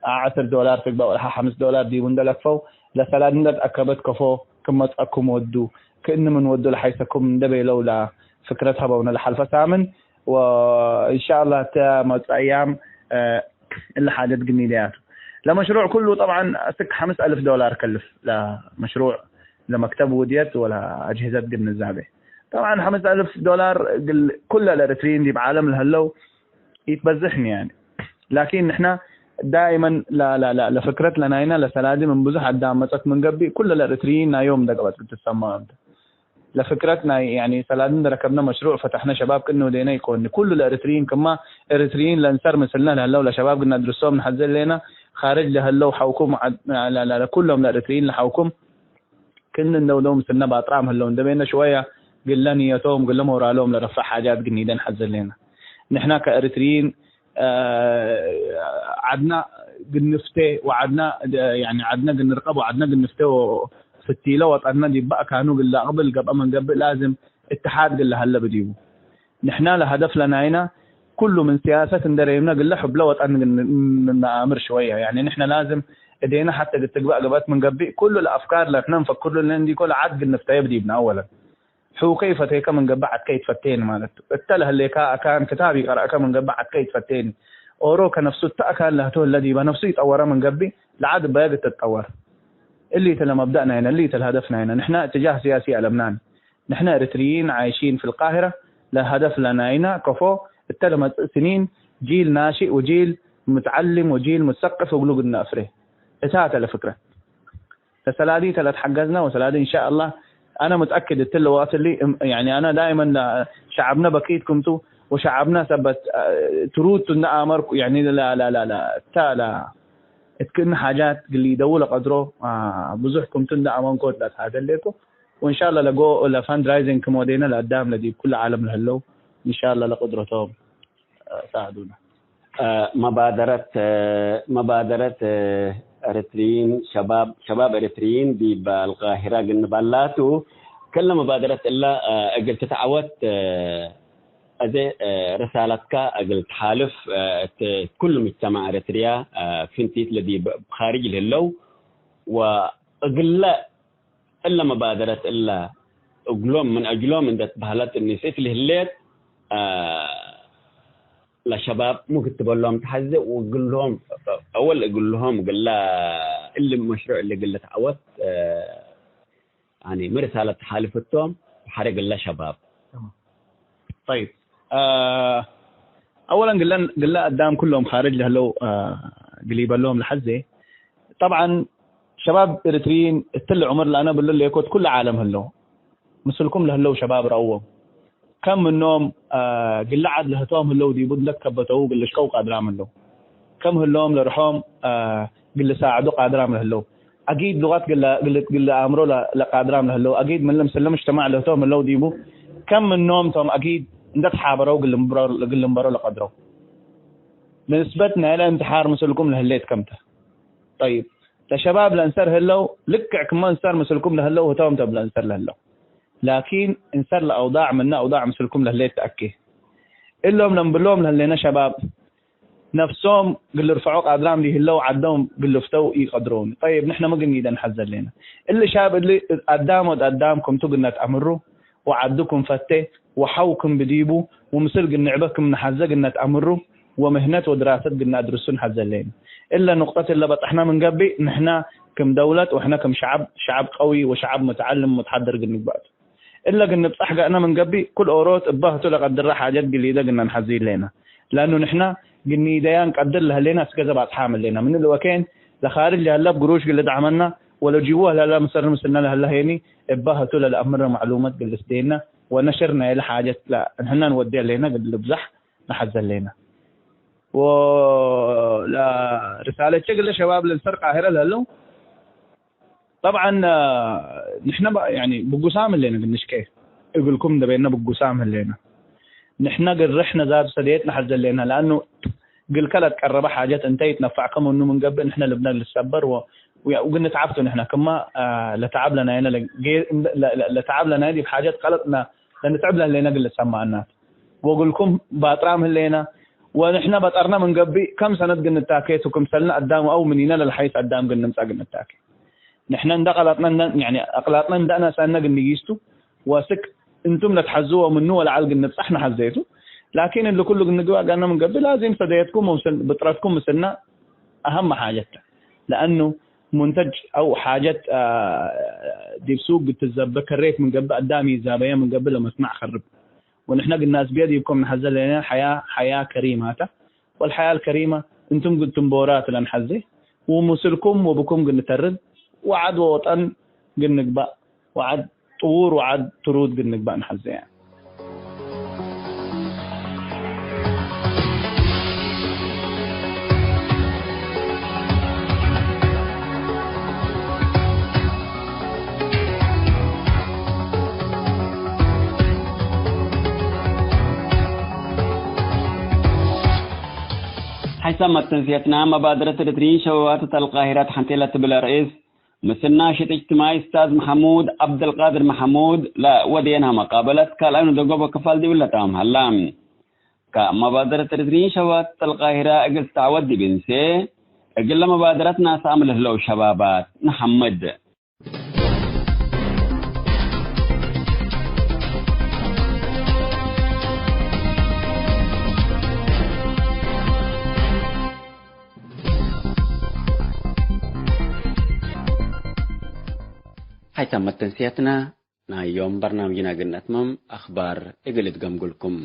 ዐ-፣ ዐስር ዶላር ትግበእ ወለሐ ሐምስ ዶላር ዲቡ እንደ ለክፈው፣ ለሰላድ እንደ ተአከበት ከፎ ክም መጽአኩም ወዱ፣ ክእኒ ምን ወዱ ለሐይሰኩም እንደ ቤለው ለፍክረት ሀበውነ ለሐልፈ ሳምን፣ ወእንሻአላህ እተ መጽአ አያም፣ እ፣ እለ ሓጀት ግኒደያቱ። ለመሽሩዕ ኩሉ ጠብዓን እስክ ሐምስ አልፍ ዶላር ከልፍ ለመሽሩዕ ለመክተብ ውድየት ወለአጅህዘት ግንዛቤ። ጠብዓን ሐምስ አልፍ ዶላር እግል ኩለ ለኤሪትርይን ዲብ ዓለም ለህለው ኢትበዝሕኒ ያኒ። ላኪን ንሕና ዳይመን ለ-፣ ለ-፣ ለ-፣ ለፍክረት ለናይና ለሰላዲ ምን ብዙሕ አዳም መጸት ምን ገብእ፣ ኩለ ለኤሪትርይን ናይ ዮም እንደ ገብአት ክትሰመዖ እንተ። ለፍክረት ናይ፣ ያኒ፣ ሰላዲ እንደ ረከብነ መሽሩዕ ፈተሕነ ሸባብ ቅኒ ወዴነ ኢኮኒ። ኩሉ ለኤሪትርይን ክማ ኤሪትርይን ለእንሰር ምስልነ ለህለው ለሸባብ ግና ድርሶም ነሐዜ ሌና፣ ካርጅ ለህለው ሐውኩም ዐድ-፣ ለ-፣ ለ-፣ ለ-፣ ኩሎም ለኤሪትርይን ለሐውኩም ክንድ እንደውለው ምስልነ ባጥራም ህለው እንደ ቤነ ሽወያ ግለ ንየቶም፣ ግለ ሞራሎም ለረፍዕ ሓጃት ግኒደን ሐዘሌነ። ንሕና ከኤሪትርይን፣ አ፣ ዐድና ግንፍቴ ወዐድና፣ ያኒ ዐድና ግንርቀብ ወዐድና ግንፍቴ ወፍቲለ ወጠንነ ዲብ አካኑ ግለ አቅብል ገብአ ምን ገብእ ላዝም እትሓድ ግለ ሀለ ብዲቡ። ንሕና ለሀደፍ ለናይና ኩሉ ምን ሲያሰት እንደ ሬምነ ግለ ሕብለ ወጠን ን-፣ ን-፣ ንአምር ሽወየ። ያኒ ንሕነ ላዝም እዴነ ሐቴ እግል ትግበእ ገብአት ምን ገብእ፣ ኩሉ ለአፍካር ለንሕነ እንፈክሩ ለነ እንዲኮ ለዐድ እግል ንፍተየ ብዲብነ። አወለን፣ ሑ ከይፈቴከ ምን ገብእ ዐድ ከይትፈቴኒ ማለት ቱ። እተ ለህሌካ አካን ክታብ ኢቀረእከ ምን ገብእ ዐድ ከይትፈቴኒ። ኦሮ ከነፍሱ እተ አካን ለህቱ ህለ ዲበ ነፍሱ ኢጠወረ ምን ገብእ ለዐድ እበየ እግል ትትጠወር። እሊ ተ ለመብደእ ናይነ፣ እሊ ተ ለሀደፍ ናይነ። ንሕነ እትጃህ ሲያሲ አለምናን። ንሕነ ኤሪትርይን ዓይሺን ፊ ልቃሂረ፣ ለሀደፍ ለናይና ከፎ እተ ለመጽእ ስኒን ጂል ናሽእ ወጂል ሙትዐልም ወጂል ሙሰቅፍ እግሉ ግድነ አፍሬ። እታተ ለፍክረት ለሰላዲ ተ ለትሐገዝነ ወሰላዲ እንሻአላህ፣ አነ ሙትአክድ እትለ ወቅት እሊ እም-፣ ያኒ አነ ዳይመን ለ-፣ ሸዐብነ በኪት ክምቱ ወሸዐብነ ሰበት፣ አ፣ ትሩቱ እንደ አመርኩ፣ ያኒ ለ-፣ ለ-፣ ለ-፣ ለ-፣ እተ ለ-፣ እት ክእነ ሓጃት ግል ኢደው ለቀድሮ፣ አ፣ ብዙሕ ክምቱ እንደ አመንኮት ለአትሃደሌኮ። ወእንሻአላህ ለጎ ለፈንድራይዚንግ ክም ወዴነ ለአዳም ለዲብ ኩለ ዓለም ለህለው እንሻአላህ ለቅድረቶም፣ አ፣ ሳዕዱነ። አ፣ መባደረት፣ አ፣ መባደረት፣ አ፣ ኤሪትርይን ሸባብ፣ ሸባብ ኤሪትርይን ዲብ አልቃሂራ ግንባላቱ ክለ መባደረት እለ፣ አ፣ እግል ትትዐወት፣ አ፣ አዜ፣ አ፣ ርሳለትከ እግል ተሓልፍ፣ አ፣ እት ኩሉ ሙጅተማዕ ኤሪትርያ፣ አ፣ ፍንቲት ለዲብ ካርጅ ለህለው ወእግለ እለ መባደረት እለ እግሎም ምን አጅሎም እንደ ትበህለት እኒሴት ለህሌት፣ አ፣ ለሸባብ ሙ ክትበሎም ተሐዜ ወእግልሆም፣ አወል እግልሆም እግለ እሊ መሽሩዕ እሊ እግል ልትዐወት፣ አ፣ ያኒ ምን ርሳለት ተሓልፍ እቶም ወሐሬ እግለ ሸባብ። ጠይብ፣ አ፣ አወለን ግለን፣ ግለ አዳም ኩሎም ካርጅ ለህለው፣ አ፣ ግል ኢበሎም ለሐዜ። ጠብዓን ሸባብ ኤሪትርይን እትለ ዑምር ለአነ ብሉ ሌኮት ኩለ ዓለም ህለው። ምስልኩም ለህለው ሸባብ ረአዎም። ከም ምኖም፣ አ፣ ግለ ዐድ ለህቶም ህለው ዲቡ እንደ ትከበተው ግል ልሽቀው ቃድራም ህለው። ከም ህሎም ለርሖም፣ አ፣ ግል ልሳዕዱ ቃድራም ለህለው። አጊድ ሉቀት ግል፣ ግል፣ ግል አእምሮ ለ-፣ ለቃድራም ለህለው። አጊድ ምን ምስል ሙጅተማዕ ለህቶም ህለው ዲቡ። ከም ምኖም ቶም አጊድ እንደ ተሓበረው ግል ልንብሮ፣ ግል ልንበሮ ለቀድረው። ንስበት ናይለ እንትሓር ምስልኩም ለህሌት ከምተ። ጠይብ፣ ለሸባብ ለእንሰር ህለው፣ ልክዕ ክመ እንሰር ምስልኩም ለህለው ህቶም ቶም ለእንሰር ለህለው። ላኪን እንሰር ለአውዳዕ ምነ አውዳዕ ምስልኩም ለህሌት ተአኬ። እሎም ለንብሎም ለህሌነ ሸባብ፣ ነፍሶም እግል ልርፈዖ ቃድራም ዲህለው ዐዶም እግል ልፍተው ኢቀድሮኒ። ጠይብ፣ ንሕነ ሚ ግኒደ ንሐዘ ሌነ? እሊ ሻብ እሊ አዳም ወድ አዳም ክምቱ ግነት አምሩ፣ ወዐዱ ክም ፈቴ፣ ወሐው ክም ብዲቡ፣ ወምስል ግንዕበ ክም ነሐዘ ግነት አምሩ፣ ወምህነት ወድራሰት ግና አድርሱ ነሐዘ ሌነ። እለ ኑቅጠት እለ በጠሕነ ምን ገብእ፣ ንሕነ ክም ደውለት ወሕነ ክም ሸዐብ፣ ሸዐብ ቀዊ ወሸዐብ ሙትዐልም ሙትሐደር ግንግባቱ። እለ ግንብጸሕ ገእነ ምን ገብእ፣ ኩል ኦሮት እበ ህቱ ለቀድረ ሓጀት ግሊደ ግነ ነሐዚ ህሌነ። ለእኑ ንሕነ ግኒደያ እንቀድር ለህሌነ አስክ ገዘ ባጽሓም ህሌነ። ምን እሊ ወኬን ለካርጅ ለህለ እብ ግሩሽ ግል ልድዓመነ፣ ወለጅወ ለህለ ምስር ምስልነ ለህለ ሄኒ፣ እበ ህቱ ለለአምረ መዕሉመት ግል ልስዴነ፣ ወነሽር ናይለ ሓጀት ለንሕነ እንወዴ ህሌነ ግል ልብዘሕ ነሐዘ ህሌነ። ወለርሳለቼ ግለ ሸባብ ለእንሰር ቃህረ ለህለው፣ ጠብዓን፣ አ፣ ንሕነ በ-፣ ያኒ ብጉሳም ህሌነ፣ ግንሽቄ እግልኩም እንደ ቤነ ብጉሳም ህሌነ። ንሕነ ግርሕነ ዛቱ ሰደየት ነሐዘ ህሌነ፣ ለአኑ ግልከ ለትቀረበ ሓጀት እንተ ኢትነፈዕከ ምኑ ምን ገብእ፣ ንሕነ ልብነ ልትሰበር ወ-፣ ወ-፣ ወግንትዓብ ቱ ንሕነ ክመ፣ አ፣ ለተዓብ ለናይነ ለጌ-፣ ለ-፣ ለ-፣ ለተዓብ ለናይነ ዲብ ሓጀት ቀለጥነ ለንትዕብ ለህሌነ እግል ልትሰመዐና ቱ። ወእግልኩም ባጥራም ህሌነ፣ ወንሕነ በጠርነ ምን ገብእ፣ ከም ሰነት ግንታኬ ቱ፣ ክምሰልነ አዳም አው ምኒነ ለልሐይስ አዳም ግንምጸእ ግንታኬ። ንሕነ እንደ ቀለጥነ እንደ፣ ያኒ አቅላጥነ እንደ አነሰአነ ግንጊስቱ ወስክ እንቱም ለትሐዝዎ ምኑ ወለዐል ግንብጸሕ ነሐዜቱ። ላኪን እሊ ኩሉ ግንግባእ ገነ ምን ገብእ ላዚም ሰደየትኩም ወምስል-፣ ብጥረትኩም ምስልነ አሀም ሓጀት ተ። ለአኑ ሙንተጅ አው ሓጀት፣ አ፣ ዲብ ሱቅ ግትዘበ ከሬት ምን ገብእ አዳም ኢዛበየ ምን ገብእ ለመስማዕ ከርብ። ወንሕነ ግናስ ብየ ዲብኩም ነሐዜ ለነ ሐያ፣ ሐያ ከሪማተ። ወልሐያ አልከሪመ እንቱም ግድ ትንቦራት ለንሐዜ። ወምስልኩም ወብኩም ግንተርድ። ወዐድ ወወጠን ግንግባእ። ወዐድ ጥዉር ወዐድ ትሩድ ግንግባእ ነሐዜ። ሐይሰ መተንስየትና መባደረት ኤረትርዪን ሸባባት እት አልቃሂረት ሐንቴ ለትብል ርኢስ ምስልና ሽጥ እጅትማዒ እስታዝ መሐሙድ ዐብደልቃድር መሐሙድ ለወዴንሃ መቃበለት ካልኣይ ንደጎበ ክፋል ዲብ ለታም ሀላ። ከመባደረት ኤረትርዪን ሸባባት እት አልቃሂረ እግል ትትዐወት ዲብ እንሴ፣ እግለ መባደረት ናሳም ለህለው ሸባባት ነሐምድ። ሐይሰ መተንስየትና ናይ ዮም በርናምጅና እግል ነትመም፣ አኽባር እግል እትገምጉልኩም።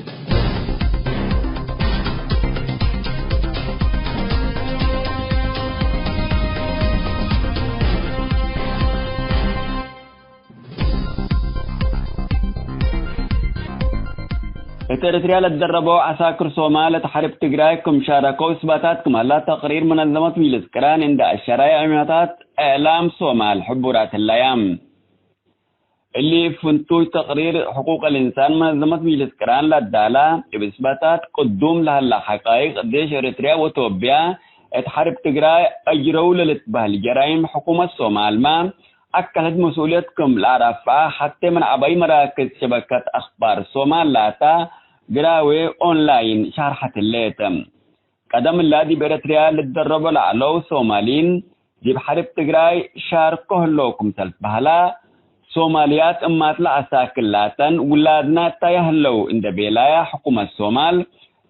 እት ኤረትርያ ለትደረበው ዐሳክር ሶማል እት ሐርብ ትግራይ ክም ሻረከው እስባታት ክም ሀላ ተቅሪር መነዘመት ምጅልስ ቅራን እንደ አሸራየ ዒማታት እዕላም ሶማል ሕቡራት ህለያ። እሊ ፍንቱይ ተቅሪር ሕቁቅ ልእንሳን መነዘመት ምጅልስ ቅራን ለአዳላ፣ እብ እስባታት ቅዱም ለሀላ ሐቃይቅ፣ ዴሽ ኤረትርያ ወቶብያ እት ሐርብ ትግራይ አጅረው ለልትበህል ጀራይም ሕኩመት ሶማልመ አከለት መስኡልየት ክም ለአራፍዐ፣ ሐቴ ምን ዐባይ መራክዝ ሸበከት አኽባር ሶማል ላታ ግራዌ ኦንላይን ሻርሐት ህሌት። ቀደም እላ ዲብ ኤረትርያ ልትደረቦ ለዐለው ሶማሊን፣ ዲብ ሐርብ ትግራይ ሻርኮ ህለው ክምሰል ትበህላ፣ ሶማልያት እማት ለዐሳክር ላተን ውላድና እታያ ህለው እንደ ቤላያ፣ ሕኩመት ሶማል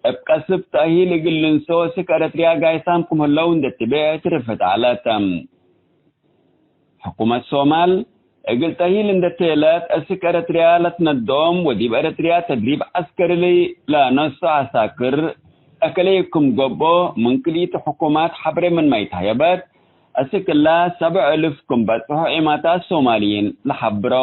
እብ ቀስብ ተእሂል እግል ልንሰኦ እስክ ኤረትርያ ጋይሳም ክም ህለው እንደ ትቤ እዕትርፍት ዐለት። ሕኩመት ሶማል እግል ተእሂል እንደ ቴለት፣ እስክ ኤረትርያ ለትነድኦም ወዲብ ኤረትርያ ተድሪብ ዐስከሪ ለነስኦ ዐሳክር እከሌ ክም ገብኦ፣ ምን ክልኢቱ ሕኩማት ሐብሬ ምንመ ኢተሀየበት፣ እስክ እላ ሰብዕ እልፍ ክም በጽሖ ዒማታት ሶማልይን ለሐብሮ።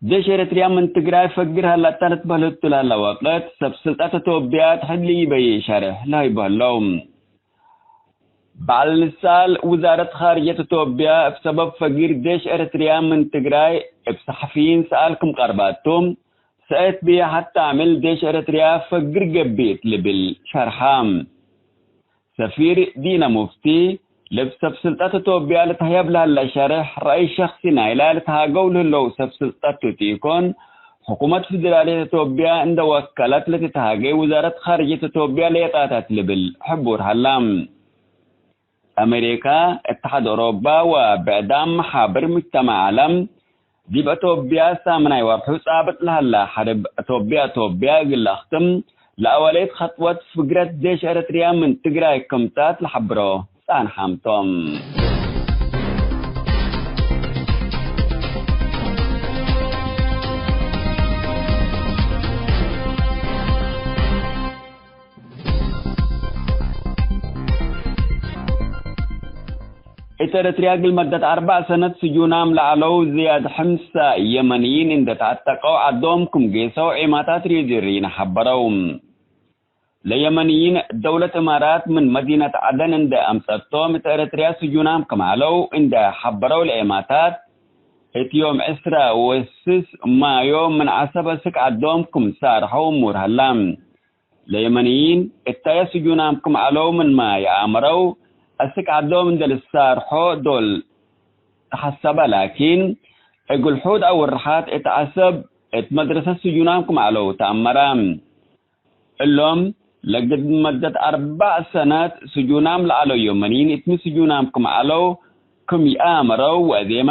ዴሽ ኤረትርያ ምን ትግራይ ፈግር ሀላታ ልትበህል ህቱ ለሀላ ወቅት፣ ሰብ ስልጣት እቶብያ ተሐት ለኢበይእ ሸርሕ ለሀይቡ ህለው። በዐል ንሳል ውዛረት ኻርጀት እቶብያ፣ እብ ሰበብ ፈግር ዴሽ ኤረትርያ ምን ትግራይ እብ ሰሐፊይን ሰኣል ክም ቀርባቱ፣ ሰእት ብየ ሐት ተዕምል ዴሽ ኤረትርያ ፈግር ገብእ እት ልብል ሸርሐ። ሰፊር ዲነ ሙፍቲ፣ ለእብ ሰብ ስልጠት እቶብያ ልትሀየብ ለሀለ ሸርሕ፣ ረአይ ሸክሲ ናይላ ልትሃገው ለህለው ሰብ ስልጠት ቱ ቲኮን፣ ሕኩመት ፍደራልየት እቶብያ እንደ ወከለት ለትትሃጌ ውዛረት ኻርጅየት እቶብያ ሌጣ ተ እት ልብል ሕቡር ሀላ። አሜሪካ፣ እትሓድ ኦሮባ ወብዕዳም መሓብር ሙጅተማዕ ዐለም፣ ዲብ አቶብያ ሳምናይ ወርሑ ጻብጥ ለሀላ ሐርብ አቶብያ አቶብያ እግል ለአክትም ለአወለይት ኸጥወት ፍግረት ዴሽ ኤረትርያ ምን ትግራይ ክምታት ለሐብሮ ጸንሐም ቶም። እት ኤረትርያ እግል መደት አርበዕ ሰነት ስጁናም ለዐለው ዝያድ ሕምሳ የመንይን እንደ ተዐተቀው ዐዶም ክም ጌሰው ዔማታት ሬድዮ ሪና ሐበረው። ለየመንይን ደውለት እማራት ምን መዲነት ዐደን እንደ አምጸቶም እት ኤረትርያ ስጁናም ክም ዐለው እንደ ሐበረው ለዔማታት፣ እት ዮም ዕስራ ወስስ ማዮ ምን ዐሰብ አስክ ዐዶም ክም ሳርሐው እሙር ሀላ። ለየመንይን እታየ ስጁናም ክም ዐለው ምንመ ይአመረው፣ አስክ ዐዶም እንደ ልሳርሖ ዶል ተሐሰበ፣ ላኪን፣ እግል ሑድ አውርሓት እት ዐሰብ እት መድረሰት ስጁናም ክም ዐለው ተአመረ። እሎም፣ ለግድ መደት አርበዕ ሰነት ስጁናም ለዐለው የመኒን እት ምስጁናም ክም ዐለው ክም ይአመረው ወእዜማ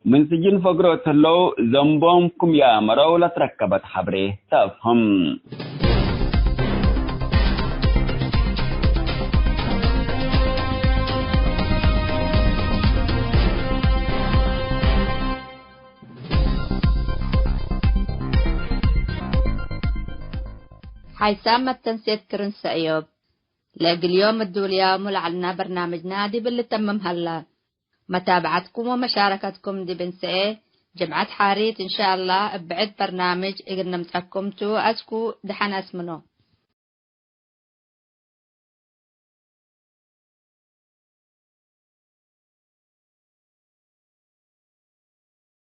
ምን ስጅን ፈግሮ እት ህለው ዘንቦም ክም ይአመረው ለትረከበት ሐብሬ ተአፍህም። ሓይሳም መተንሴት ክርን ሰእዮብ። ለእግል ዮም እዱልያሙ ለዐልና በርናምጅና ዲብ ልተምም ሀላ። መታብዐትኩም ወመሻረከትኩም ዲብ እንሰኤ ጅምዐት ሓሪት እንሻአላህ እብ ብዕድ በርናምጅ እግል ንምጸኩም ቱ። አስኩ ደሐን አስምኖ።